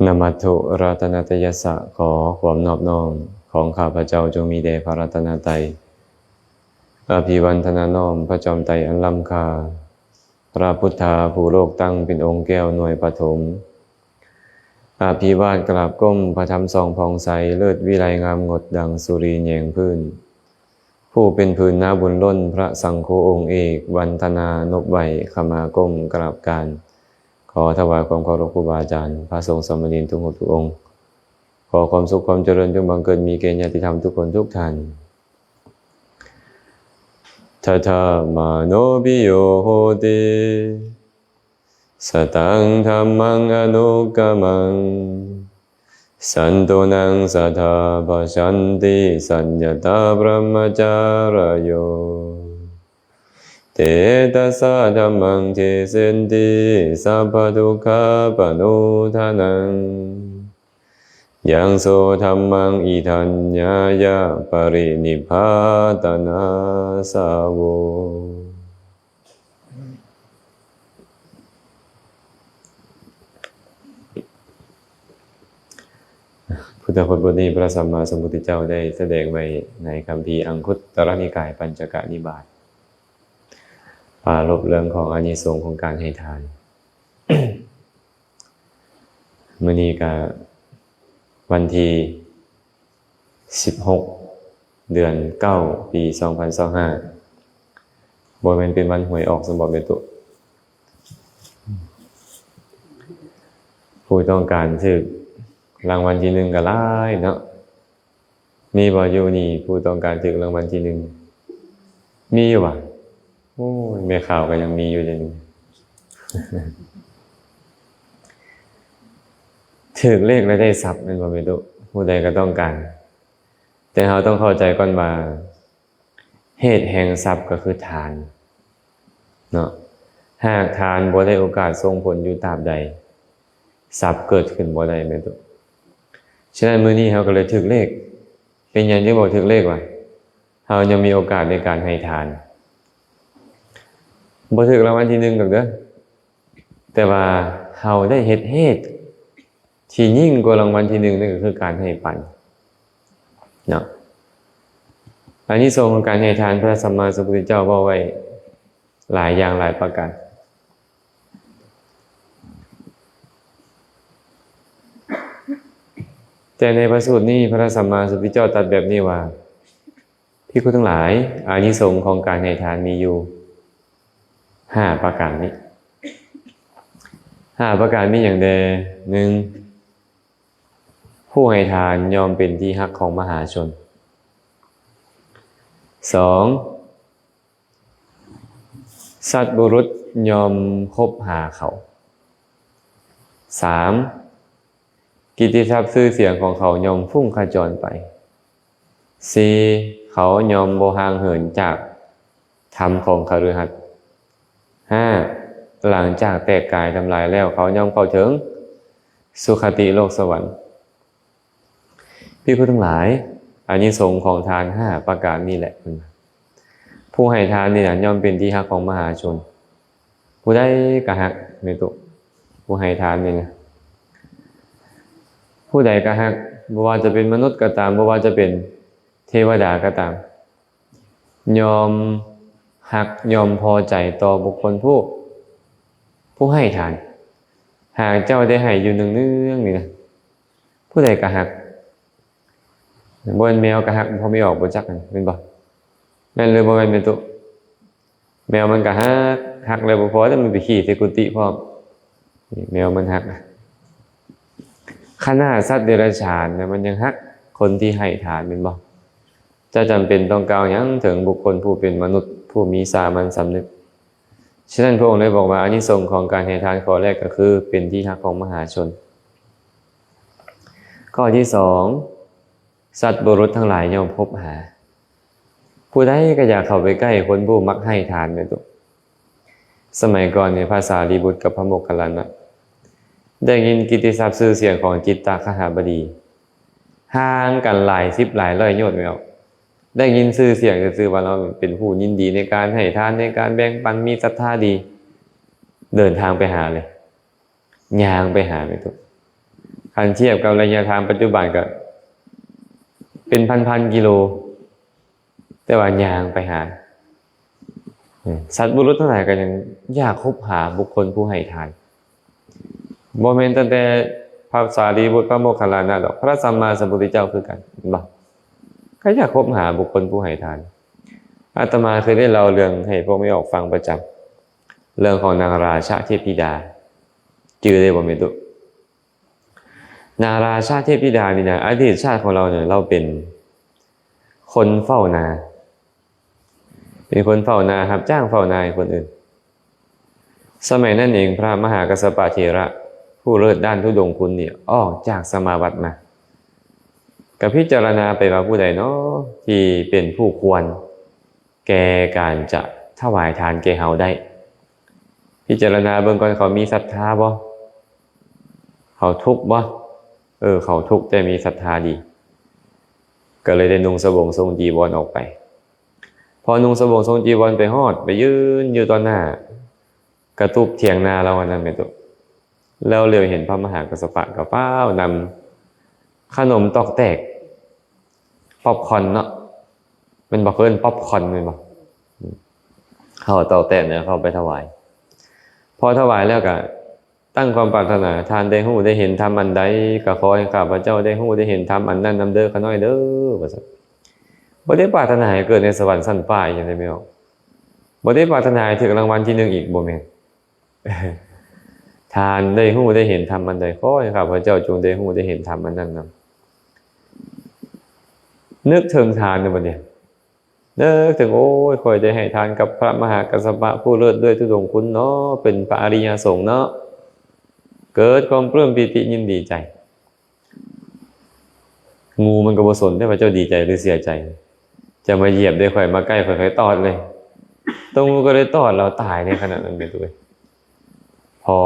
ນະມັດຖຸລັດຕະນະໄຕຍັດສະ ຂໍຄວາມນອບນ້ອມຂອງຂ້າພະເຈົ້າຈົ່ງມີແດ່ພະລັດຕະນະໄຕ. ອະພິວັນທະນານ້ອມພະຈອມໄຕອັນລ້ຳຄ່າ, ພະພຸດທາຜູ້ໂລກຕັ້ງເປັນອົງແກ້ວໜ່ວຍປະຖົມ. ອະພິວາດກາບກົ້ມພະທຳສ່ອງຜ່ອງໃສ, ເລີດວິໄລງາມງົດດັ່ງສຸລີແຍງພື້ນ. ຜູ້ເປັນພື້ນນາບຸນລົ້ນພະສັງໂຄອົງເອກ, ວັນທະນານົບໄຫວ້ຂະມາກົ້ມກາບການ. ຂໍຖວາຍຄວາມເຄົາລົບຄູບາອາຈານ, ພະສົງສາມະເນນທຸກຮູບທຸກອົງ. ຂໍຄວາມສຸກຄວາມຈະເລີນຈົ່ງບັງເກີດມີແກ່ຍາດຕິທຳທຸກຄົນທຸກທ່ານ. ທະທາມາໂນປິໂຍໂຫຕິ ສະຕັງທຳມັງອະນຸກກຳມັງ ສັນໂຕນັງສັດທາປະຊັນຕິ ສັນຍະຕາບຣະມະຈາລະໂຍ ເຕຕະສາທຳມັງເທເສນຕິ ສັບພະທຸກຂາປະໂນທານັງ ຍັງໂສທຳມັງ ອິທັນຍາຍະ ປະລິນິບພາຕະນາສາໂວ. ພຸດທະພົດບົດນີ້ ພະສຳມາສຳພຸດທະເຈົ້າໄດ້ສະແດງໄວ້ໃນຄຳພີອັງຄຸດຕະລະນິກາຍ ປັນຈະກະນິບາດ ປາລົບເລື່ອງຂອງອານິສົງຂອງການໃຫ້ທານ. ມື້ນີ້ກະວັນທີສິບຫົກ ເດືອນເກົ້າ ປີສອງພັນຊາວຫ້າ ບໍ່ແມ່ນເປັນວັນຫວຍອອກຊັ້ນບໍແມ່ຕຸ? ຜູ້ຕ້ອງການຖືກລາງວັນທີໜຶ່ງກະຫຼາຍເນາະ. ມີບໍ່ຢູ່ນີ້ຜູ້ຕ້ອງການຖືກລາງວັນທີໜຶ່ງ? ມີຢູ່ຫວາ? ໂອ້ຍ ແມ່ຂ່າວກໍຍັງມີຢູ່ເດນີ້. ຖືກເລກແລ້ວໄດ້ຊັບແມ່ນບໍ່ແມ່ຕຸ? ຜູ້ໃດກໍຕ້ອງການ. ແຕ່ເຮົາຕ້ອງເຂົ້າໃຈກ່ອນວ່າ ເຫດແຫ່ງຊັບກໍຄືທານເນາະ. ຫາກທານບໍ່ໄດ້ໂອກາດສົ່ງຜົນຢູ່ຕາບໃດ, ຊັບເກີດຂຶ້ນບໍ່ໄດ້ແມ່ນຕົວະ. ສະນັ້ນ ມື້ນີ້ເຮົາກໍເລີຍຖືກເລກ. ເປັນຫຍັງຈຶ່ງບອກຖືກເລກວະ? ເຮົາຍັງມີໂອກາດໃນການໃຫ້ທານ. ບໍ່ຖືກລາງວັນທີໜຶ່ງດອກເດີ, ແຕ່ວ່າເຮົາໄດ້ເຮັດເຫດທີ່ຍິ່ງກວ່າລາງວັນທີໜຶ່ງ, ນັ້ນກໍຄືການໃຫ້ປັນເນາະ. ອານິສົງຂອງການໃຫ້ທານ, ພະສຳມາສຳພຸດທະເຈົ້າເວົ້າໄວ້ ຫຼາຍຢ່າງຫຼາຍປະການ. ແຕ່ໃນພະສູດນີ້ ພະສຳມາສຳພຸດທະເຈົ້າຕັດແບບນີ້ວ່າ, ພິກຂຸທັງຫຼາຍ, ອານິສົງຂອງການໃຫ້ທານມີຢູ່ຫ້າປະການນີ້. ຫ້າປະການມີຫຍັງແດ່? ໜຶ່ງ, ຜູ້ໃຫ້ທານຍ່ອມເປັນທີ່ຮັກຂອງມະຫາຊົນ. ສອງ, ສັດບຸລຸດຍ່ອມຄົບຫາເຂົາ. ສາມ, ກິດຕິສັບຊື່ສຽງຂອງເຂົາຍ່ອມຟຸ້ງຂະຈອນໄປ. ສີ່, ເຂົາຍ່ອມບໍ່ຫ່າງເຫີນຈາກທຳຂອງຄະລືຫັດ. ຫ້າ, ຫຼັງຈາກແຕກກາຍທຳລາຍແລ້ວ, ເຂົາຍ່ອມເຂົ້າເຖິງສຸຄະຕິໂລກສະຫວັນ. ພິກຂຸທັງຫຼາຍ, ອານິສົງຂອງທານຫ້າປະການນີ້ແຫຼະ, ເພິ່ນວ່າ ຜູ້ໃຫ້ທານນີ້ນະ ຍ່ອມເປັນທີ່ຮັກຂອງມະຫາຊົນ. ຜູ້ໃດກໍຮັກ ແມ່ນຕົວະ, ຜູ້ໃຫ້ທານນີ້ນະ ຜູ້ໃດກໍຮັກ, ບໍ່ວ່າຈະເປັນມະນຸດກໍຕາມ, ບໍ່ວ່າຈະເປັນເທວະດາກໍຕາມ. ຍ່ອມຮັກ ຍ່ອມພໍໃຈຕໍ່ບຸກຄົນຜູ້ ຜູ້ໃຫ້ທານ. ຫາກເຈົ້າໄດ້ໃຫ້ຢູ່ເນືອງໆນີ້ນະ, ຜູ້ໃດກໍຮັກ. ບໍ່ແມ່ນແມວກໍຮັກ ພໍ່ແມ່ອອກບໍ່ຈັກຫັ້ນ ແມ່ນບໍ່? ແມ່ນຫຼືບໍ່ແມ່ນ ແມ່ນຕຸ? ແມວມັນກໍຮັກ, ຮັກແລ້ວບໍ່ພໍເດ້ ມັນໄປຂີ້ໃສ່ກຸຕິພ້ອມ. ແມວມັນຮັກ. ຂະໜາດສັດເດຍລະສານນະ ມັນຍັງຮັກຄົນທີ່ໃຫ້ທານ ແມ່ນບໍ່? ຈະຈຳເປັນຕ້ອງກ່າວຫຍັງເຖິງບຸກຄົນຜູ້ເປັນມະນຸດ ຜູ້ມີສາມັນສຳນຶກ? ສະນັ້ນ ພະອົງໄດ້ບອກວ່າ ອານິສົງຂອງການໃຫ້ທານຂໍ້ແລກກໍຄືເປັນທີ່ຮັກຂອງມະຫາຊົນ. ຂໍ້ທີສອງ, ສັດບຸລຸດທັງຫຼາຍຍ່ອມຄົບຫາ. ຜູ້ໃດກໍຢາກເຂົ້າໄປໃກ້ຄົນຜູ້ມັກໃຫ້ທານແມ່ນຕົວະ. ສະໄໝກ່ອນນີ້ ພະສາລີບຸດກັບພະໂມກຄັນລານະ ໄດ້ຍິນກິດຕິສັບຊື່ສຽງຂອງຈິດຕະຄະຫະບະດີ ຫ່າງກັນຫຼາຍສິບຫຼາຍຮ້ອຍໂຍດແມ່ນບໍ່? ໄດ້ຍິນຊື່ສຽງຊື່ໆວ່າລາວເປັນຜູ້ຍິນດີໃນການໃຫ້ທານ, ໃນການແບ່ງປັນ, ມີສັດທາດີ, ເດີນທາງໄປຫາເລີຍ. ຍ່າງໄປຫາແມ່ນຕົວະ. ຄັນທຽບກັບໄລຍະທາງປັດຈຸບັນກໍເປັນພັນໆກິໂລ ແຕ່ວ່າຍ່າງໄປຫາ. ອືມ ສັດບຸລຸດທັງຫຼາຍກໍຍັງຢາກຄົບຫາບຸກຄົນຜູ້ໃຫ້ທານ. ບໍ່ແມ່ນຕັ້ງແຕ່ພະສາລີບຸດ ພະໂມກຄັນລານະດອກ, ພະສຳມາສຳພຸດທະເຈົ້າຄືກັນ, ເຫັນບໍ່? ກໍຢາກຄົບຫາບຸກຄົນຜູ້ໃຫ້ທານ. ອາດຕະມາເຄີຍໄດ້ເລົ່າເລື່ອງໃຫ້ພວກແມ່ອອກຟັງປະຈຳ, ເລື່ອງຂອງນາງລາຊະເທບທິດາ. ຈື່ໄດ້ບໍ່ແມ່ຕຸ? ນາງລາຊະເທບທິດານີ້ນະ, ອະດີດຊາດຂອງລາວນີ້ ລາວເປັນຄົນເຝົ້ານາ, ເປັນຄົນເຝົ້ານາ, ຮັບຈ້າງເຝົ້ານາໃຫ້ຄົນອື່ນ. ສະໄໝນັ້ນເອງ ພະມະຫາກັດສະປະເຖລະ ຜູ້ເລີດດ້ານທຸດົງຄຸນນີ້ ອອກຈາກສະມາວັດມາ, ກໍພິຈາລະນາໄປວ່າ ຜູ້ໃດເນາະທີ່ເປັນຜູ້ຄວນ ແກ່ການຈະຖວາຍທານແກ່ເຮົາໄດ້. ພິຈາລະນາເບິ່ງກ່ອນ ເຂົາມີສັດທາບໍ່? ເຂົາທຸກບໍ່? ເອີ ເຂົາທຸກແຕ່ມີສັດທາດີ. ກໍເລີຍໄດ້ນຸ່ງສະບົງຊົງຈີວອນອອກໄປ. ພໍນຸ່ງສະບົງຊົງຈີວອນໄປຮອດ, ໄປຢືນຢູ່ຕໍ່ໜ້າກະຕູບຖຽງນາລາວຫັ້ນນະແມ່ຕຸ, ແລ້ວເຫຼືອເຫັນພະມະຫາກັດສະປະກໍຟ້າວນຳຂະໜົມຕອກແຕກ ປັອບຄອນເນາະ, ແມ່ນບໍ່? ເອີ້ນປັອບຄອນແມ່ນບໍ່? ເຂົ້າເຕົ້າແຕກເນາະ ເຂົ້າໄປຖວາຍ. ພໍຖວາຍແລ້ວກໍຕັ້ງຄວາມປາດຖະໜາ, ທ່ານໄດ້ຮູ້ໄດ້ເຫັນທຳອັນໃດ ກໍຂໍໃຫ້ຂ້າພະເຈົ້າໄດ້ຮູ້ໄດ້ເຫັນທຳອັນນັ້ນນຳເດີຂ້ານ້ອຍເດີ ວ່າຊັ້ນ. ບໍ່ໄດ້ປາດຖະໜາໃຫ້ເກີດໃນສະຫວັນຊັ້ນຟ້າອີກຫຍັງໃດແມ່ນບໍ່? ບໍ່ໄດ້ປາດຖະໜາໃຫ້ຖືກລາງວັນທີໜຶ່ງອີກ ບໍ່ແມ່ນ. ທ່ານໄດ້ຮູ້ໄດ້ເຫັນທຳອັນໃດ ຂໍໃຫ້ຂ້າພະເຈົ້າຈົ່ງໄດ້ຮູ້ໄດ້ເຫັນທຳອັນນັ້ນນຳ. ນຶກເຖິງທ່ານເດີບັດນີ້, ນຶກເຖິງ ໂອ້ຍ ຂ້ອຍໄດ້ໃຫ້ທານກັບພະມະຫາກັດສະປະຜູ້ເລີດດ້ວຍທຸດົງຄຸນເນາະ, ເປັນພະອະລິຍະສົງເນາະ, ເກີດຄວາມປຶ້ມປີຕິຍິນດີໃຈ. ງູມັນກໍບໍ່ສົນເດ້ວ່າເຈົ້າດີໃຈຫຼືເສຍໃຈ, ຈະມາຢຽບໄດ້ຂ້ອຍ ມາໃກ້ຂ້ອຍ ຂ້ອຍຕອດເລີຍ. ຕົວງູກໍເລີຍຕອດລາວຕາຍໃນຂະນະນັ້ນແມ່ນຕົວເອງ. ພໍ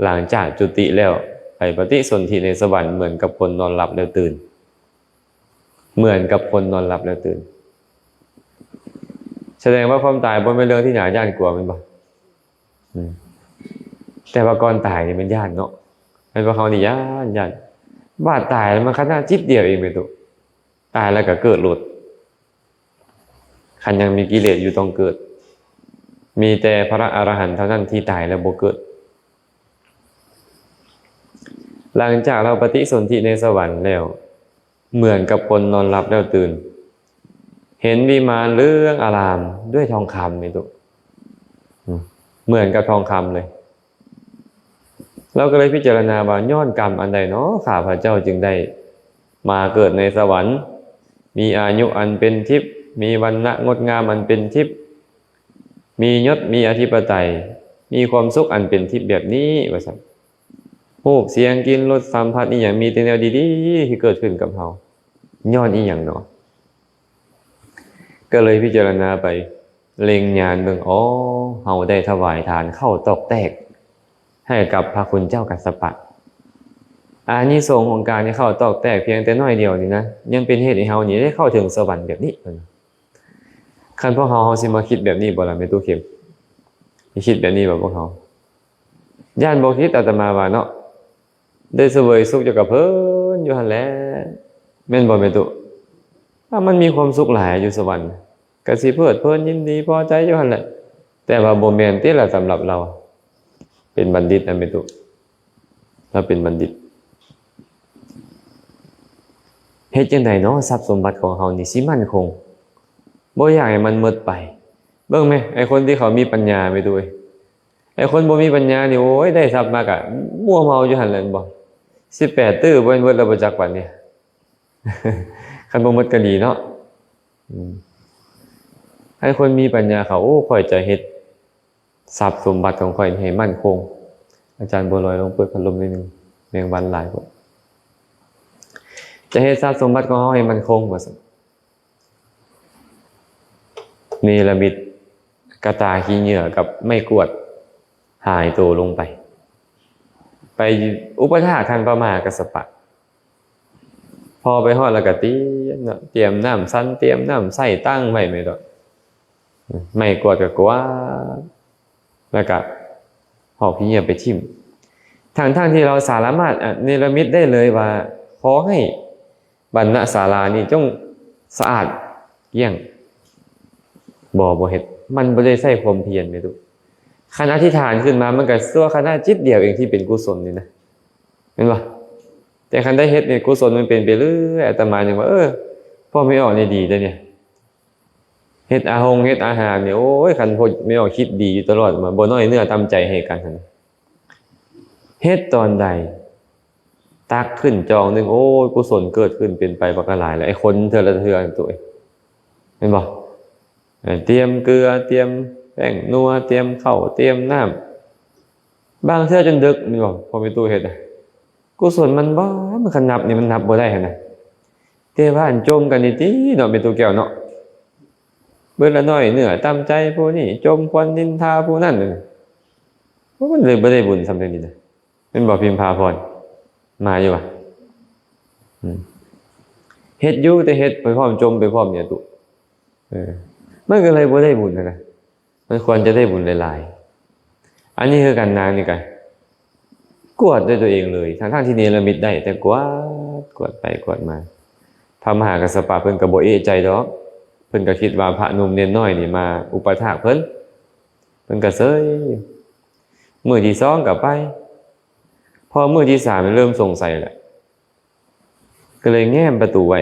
ຫຼັງຈາກຈຸຕິແລ້ວ ໄປປະຕິສົນທິໃນສະຫວັນ ເໝືອນກັບຄົນນອນຫຼັບແລ້ວຕື່ນ, ເໝືອນກັບຄົນນອນຫຼັບແລ້ວຕື່ນ. ສະແດງວ່າຄວາມຕາຍບໍ່ແມ່ນເລື່ອງທີ່ໜ້າຢ້ານກົວແມ່ນບໍ່? ອືມ ແຕ່ວ່າກ່ອນຕາຍນີ້ແມ່ນຢ້ານເນາະ, ແມ່ນພວກເຮົານີ້ຢ້ານ, ຢ້ານ. ບາດຕາຍແລ້ວມັນຂະໜາດຈິບດຽວເອງແມ່ນຕຸ, ຕາຍແລ້ວກໍເກີດໂລດ. ຄັນຍັງມີກິເລດຢູ່ຕ້ອງເກີດ, ມີແຕ່ພະອະລະຫັນເທົ່ານັ້ນທີ່ຕາຍແລ້ວບໍ່ເກີດ. ຫຼັງຈາກລາວປະຕິສົນທິໃນສະຫວັນແລ້ວ ເໝືອນກັບຄົນນອນຫຼັບແລ້ວຕື່ນ, ເຫັນວິມານເຫຼືອງອາລາມດ້ວຍທອງຄຳນີ້ຕຸ, ເໝືອນກັບທອງຄຳເລີຍ. ລາວກໍເລີຍພິຈາລະນາວ່າ ຍ້ອນກຳອັນໃດເນາະ ຂ້າພະເຈົ້າຈຶ່ງໄດ້ມາເກີດໃນສະຫວັນ, ມີອາຍຸອັນເປັນທິບ, ມີວັນນະງົດງາມອັນເປັນທິບ, ມີຍົດ, ມີອະທິປະໄຕ, ມີຄວາມສຸກອັນເປັນທິບແບບນີ້ ວ່າຊັ້ນ. ຮູບ, ສຽງ, ກິ່ນ, ລົດ, ສຳຜັດ ອີ່ຫຍັງ ມີແຕ່ແນວດີໆທີ່ເກີດຂຶ້ນກັບເຮົາ, ຍ້ອນອີ່ຫຍັງເນາະ? ກໍເລີຍພິຈາລະນາໄປ, ເລັງຍານເບິ່ງ, ອໍ ເຮົາໄດ້ຖວາຍທານເຂົ້າຕອກແຕກໃຫ້ກັບພະຄຸນເຈົ້າກັດສະປະ. ອານິສົງຂອງການທີ່ເຂົ້າຕອກແຕກພຽງແຕ່ໜ້ອຍດຽວນີ້ນະ, ຍັງເປັນເຫດໃຫ້ເຮົານີ້ໄດ້ເຂົ້າເຖິງສະຫວັນແບບນີ້. ຄັນພວກເຮົາ, ເຮົາຊິມາຄິດແບບນີ້ບໍ່ລະ ແມ່ຕູ້ເຂັມ? ຊິຄິດແບບນີ້ບໍ່ພວກເຮົາ? ຢ້ານບໍ່ຄິດ, ອາດຕະມາວ່າເນາະ, ໄດ້ສະເຫວີຍສຸກຢູ່ກັບເພິ່ນຢູ່ຫັ້ນແຫຼະ, ແມ່ນບໍ່ແມ່ຕູ້? ວ່າມັນມີຄວາມສຸກຫຼາຍຢູ່ສະຫວັນ, ກະຊິເພີດເພີນຍິນດີພໍໃຈຢູ່ຫັ້ນແຫຼະ. ແຕ່ວ່າບໍ່ແມ່ນຕິລະ ສຳລັບລາວ ເປັນບັນດິດນະແມ່ຕູ້, ລາວເປັນບັນດິດ. ເຮັດຈັ່ງໃດເນາະ ຊັບສົມບັດຂອງເຮົານີ້ຊິໝັ້ນຄົງ, ບໍ່ຢາກໃຫ້ມັນໝົດໄປ. ເບິ່ງແມ ໄອ້ຄົນທີ່ເຂົາມີປັນຍາແມ່ຕູ້ເອີຍ, ໄອ້ຄົນບໍ່ມີປັນຍານີ້ ໂອ້ຍ ໄດ້ຊັບມາກະມົວເມົາຢູ່ຫັ້ນແຫຼະ ແມ່ນບໍ່? ສິບແປດຕື້ບໍ່ແມ່ນເບິດແລ້ວບໍ່ຈັກບັດນີ້, ຄັນບໍ່ໝົດກໍດີເນາະ. ອືມ ໃຫ້ຄົນມີປັນຍາເຂົາ, ໂອ້ ຂ້ອຍຈະເຮັດຊັບສົມບັດຂອງຂ້ອຍໃຫ້ໝັ້ນຄົງ. ອາຈານບົວລອຍ ລອງເປີດພັດລົມໜ້ອຍໜຶ່ງ, ແມງວັນຫຼາຍໂພດ. ຈະເຮັດຊັບສົມບັດຂອງເຮົາໃຫ້ໝັ້ນຄົງ ວ່າຊັ້ນ. ເນລະມິດກະຕ່າຂີ້ເຫຍື້ອກັບໄມ້ກວດ ຫາຍໂຕລົງໄປ, ໄປອຸປະຖາກທ່ານພະມະຫາກັດສະປະ. ພໍໄປຮອດແລ້ວກໍຕຽມເນາະ, ຕຽມນ້ຳສັນ, ຕຽມນ້ຳໃຊ້ຕັ້ງໄວ້ແມ່ນດອກ, ໄມ້ກວາດກໍກວາດ, ແລ້ວກໍຫອບຂີ້ເຫຍື້ອໄປຖິ້ມ. ທັງໆທີ່ເຮົາສາລະມາດ ອະ ເນລະມິດໄດ້ເລີຍວ່າ ຂໍໃຫ້ບັນນະສາລານີ້ຈົ່ງສະອາດກ້ຽງ. ບໍ່ ບໍ່ເຮັດ. ມັນບໍ່ໄດ້ໃຊ້ຄວາມພຽນແມ່ຕຸ. ຄັນອະທິຖານຂຶ້ນມາ ມັນກະຊົ່ວຂະນະຈິດດຽວເອງທີ່ເປັນກຸສົນນີ້ນະ ແມ່ນບໍ່? ແຕ່ຄັນໄດ້ເຮັດນີ້ ກຸສົນມັນເປັນໄປເລື້ອຍ. ອາດຕະມາຍັງວ່າ ເອີ ພວກແມ່ອອກນີ້ດີເດ້ນີ້. ເຮັດອາຫົງເຮັດອາຫານນີ້ ໂອ້ຍ ຄັນພວກແມ່ອອກຄິດດີຢູ່ຕະຫຼອດ ມາບໍ່ນ້ອຍເນື້ອຕ່ຳໃຈໃຫ້ກັນຫັ້ນ. ເຮັດຕອນໃດ ຕັກຂຶ້ນຈອງໜຶ່ງ ໂອ້ຍ ກຸສົນເກີດຂຶ້ນເປັນໄປບັກຫຼາຍແລ້ວ. ໄອ້ຄົນເທື່ອລະເທື່ອຕົວເອງ ແມ່ນບໍ່? ເອີ ຕຽມເກືອ ຕຽມແປ້ງນົວ ຕຽມເຂົ້າ ຕຽມນ້ຳ ບາງເທື່ອຈົນດຶກ ແມ່ນບໍ່? ພໍ່ແມ່ຕູ້ເຮັດນະ ກຸສົນມັນບໍ່ ມັນຄັນນັບນີ້ມັນນັບບໍ່ໄດ້ຫັ້ນນະ. ແຕ່ວ່າອັນຈົ່ມກັນນີ້ຕິເນາະ ແມ່ຕູ້ແກ້ວເນາະ ເບິດລະນ້ອຍເນື້ອຕ່ຳໃຈຜູ້ນີ້ ຈົ່ມຄວນນິນທາຜູ້ນັ້ນ ໂອ້ ມັນເລີຍບໍ່ໄດ້ບຸນສ່ຳເທື່ອນີ້ນະ ແມ່ນບໍ່? ພິມພາພອນ ມາຢູ່ຫວາ? ອືມ ເຮັດຢູ່ ແຕ່ເຮັດໄປພ້ອມ ຈົ່ມໄປພ້ອມນີ້ຕຸ ເອີ ມັນກໍເລີຍບໍ່ໄດ້ບຸນຫັ້ນນະ. ມັນຄວນຈະໄດ້ບຸນຫຼາຍໆ. ອັນນີ້ຄືກັນ ນາງນີ້ກະກວດດ້ວຍຕົວເອງເລີຍ ທັງໆທີ່ເນລະມິດໄດ້ ແຕ່ກວດ ກວດໄປກວດມາ. ພະມະຫາກັດສະປະເພິ່ນກໍບໍ່ເອະໃຈດອກ ເພິ່ນກໍຄິດວ່າພະໜຸ່ມເນນນ້ອຍນີ້ມາອຸປະຖາກເພິ່ນ ເພິ່ນກໍເຊີຍ. ມື້ທີສອງກໍໄປ ພໍມື້ທີສາມເລີ່ມສົງໄສແລ້ວ ກໍເລີຍແງມປະຕູໄວ້.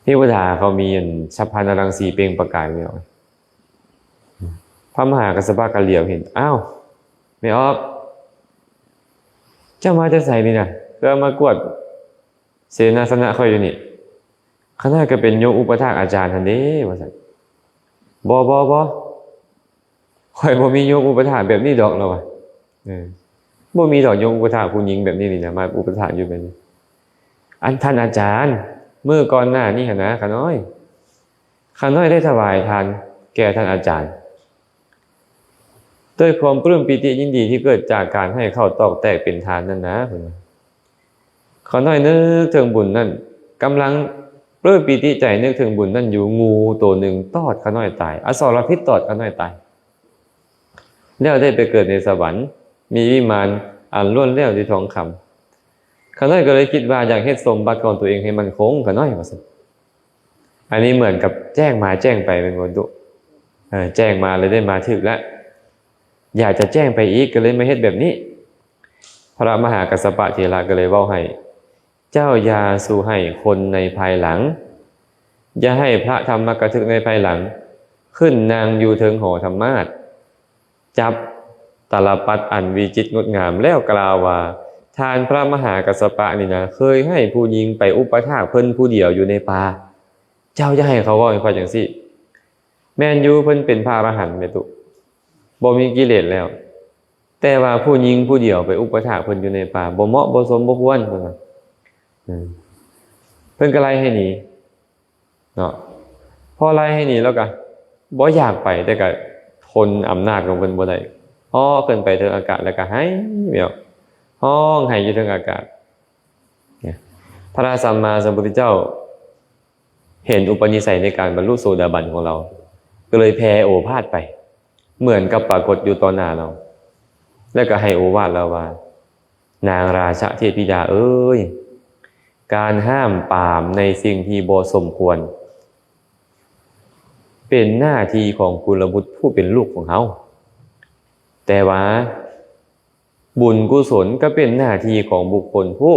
ເທວະດາເຂົາມີອັນສັບພະນະລັງສີເປັ່ງປະກາຍແມ່ອອກ. ພະມະຫາກັດສະປະກໍຫຼຽວເຫັນ ອ້າວ ແມ່ອອກ ເຈົ້າມາແຕ່ໃສນີ້ນະ ຄືມາກວດເສນາສະນະຂ້ອຍຢູ່ນີ້? ຂ້ານ້ອຍກໍເປັນໂຍມອຸປະຖາກອາຈານຫັ້ນເດ້ ວ່າຊັ້ນ. ບໍ່ ບໍ່ ບໍ່ ຂ້ອຍບໍ່ມີໂຍມອຸປະຖາກແບບນີ້ດອກ ລາວວ່າ. ເອີ ບໍ່ມີດອກໂຍມອຸປະຖາກຜູ້ຍິງແບບນີ້ນີ້ນະ ມາອຸປະຖາກຢູ່ແບບນີ້. ອັນທ່ານອາຈານ ມື້ກ່ອນໜ້ານີ້ຫັ້ນນະ ຂ້ານ້ອຍ ຂ້ານ້ອຍໄດ້ຖວາຍທານແກ່ທ່ານອາຈານ ດ້ວຍຄວາມປຶ້ມປີຕິຍິນດີທີ່ເກີດຈາກການໃຫ້ເຂົ້າຕອກແຕກເປັນທານນັ້ນນະ ເພິ່ນວ່າ. ຂ້ານ້ອຍນຶກເຖິງບຸນນັ້ນ ກຳລັງປຶ້ມປີຕິໃຈນຶກເຖິງບຸນນັ້ນຢູ່ ງູໂຕໜຶ່ງຕອດຂ້ານ້ອຍຕາຍ ອະສອລະພິດຕອດຂ້ານ້ອຍຕາຍ ແລ້ວໄດ້ໄປເກີດໃນສະຫວັນ ມີວິມານອັນລ້ວນແລ້ວດ້ວຍທອງຄຳ. ຂ້ານ້ອຍກໍເລີຍຄິດວ່າຢາກເຮັດສົມບັດຂອງຕົວເອງໃຫ້ໝັ້ນຄົງ ຂ້ານ້ອຍວ່າຊັ້ນ. ອັນນີ້ເໝືອນກັບແຈ້ງມາແຈ້ງໄປແມ່ນບໍ່ຕຸ? ເອີ ແຈ້ງມາແລ້ວໄດ້ມາຖືກແລ້ວ ຢາກຈະແຈ້ງໄປອີກ ກໍເລີຍມາເຮັດແບບນີ້. ພະມະຫາກັດສະປະເຖລະກໍເລີຍເວົ້າໃຫ້ ເຈົ້າຢ່າສູ່ໃຫ້ຄົນໃນພາຍຫຼັງ ຢ່າໃຫ້ພະທຳມະກະທຶກໃນພາຍຫຼັງ ຂຶ້ນນັ່ງຢູ່ເທິງຫໍທຳມາດ ຈັບຕາລະປັດອັນວິຈິດງົດງາມ ແລ້ວກ່າວວ່າ ທ່ານພະມະຫາກັດສະປະນີ້ນະ ເຄີຍໃຫ້ຜູ້ຍິງໄປອຸປະຖາກເພິ່ນຜູ້ດຽວຢູ່ໃນປ່າ. ເຈົ້າຢ່າໃຫ້ເຂົາເວົ້າໃຫ້ຂ້ອຍຈັ່ງຊີ້. ແມ່ນຢູ່ ເພິ່ນເປັນພະອະລະຫັນແມ່ຕຸ ບໍ່ມີກິເລດແລ້ວ ແຕ່ວ່າຜູ້ຍິງຜູ້ດຽວໄປອຸປະຖາກເພິ່ນຢູ່ໃນປ່າ ບໍ່ເໝາະ ບໍ່ສົມ ບໍ່ຄວນ ເພິ່ນວ່າ. ເອີ ເພິ່ນກໍໄລ່ໃຫ້ໜີເນາະ. ພໍໄລ່ໃຫ້ໜີແລ້ວກໍບໍ່ຢາກໄປ ແຕ່ກໍທົນອຳນາດຂອງເພິ່ນບໍ່ໄດ້ ເຫາະຂຶ້ນໄປເທິງອາກາດ ແລ້ວກໍໄຫ້ແບບຮ້ອງໄຫ້ຢູ່ເທິງອາກາດ. ພະສຳມາສຳພຸດທະເຈົ້າເຫັນອຸປະນິໄສໃນການບັນລຸໂສດາບັນຂອງລາວ ກໍເລີຍແຜ່ໂອພາດໄປ ເໝືອນກັບປາກົດຢູ່ຕໍ່ໜ້າລາວ ແລ້ວກໍໃຫ້ໂອວາດລາວວ່າ ນາງລາຊະເທບທິດາເອີຍ ການຫ້າມປາມໃນສິ່ງທີ່ບໍ່ສົມຄວນ ເປັນໜ້າທີ່ຂອງກຸລະບຸດຜູ້ເປັນລູກຂອງເຮົາ ແຕ່ວ່າບຸນກຸສົນກໍເປັນໜ້າທີ່ຂອງບຸກຄົນຜູ້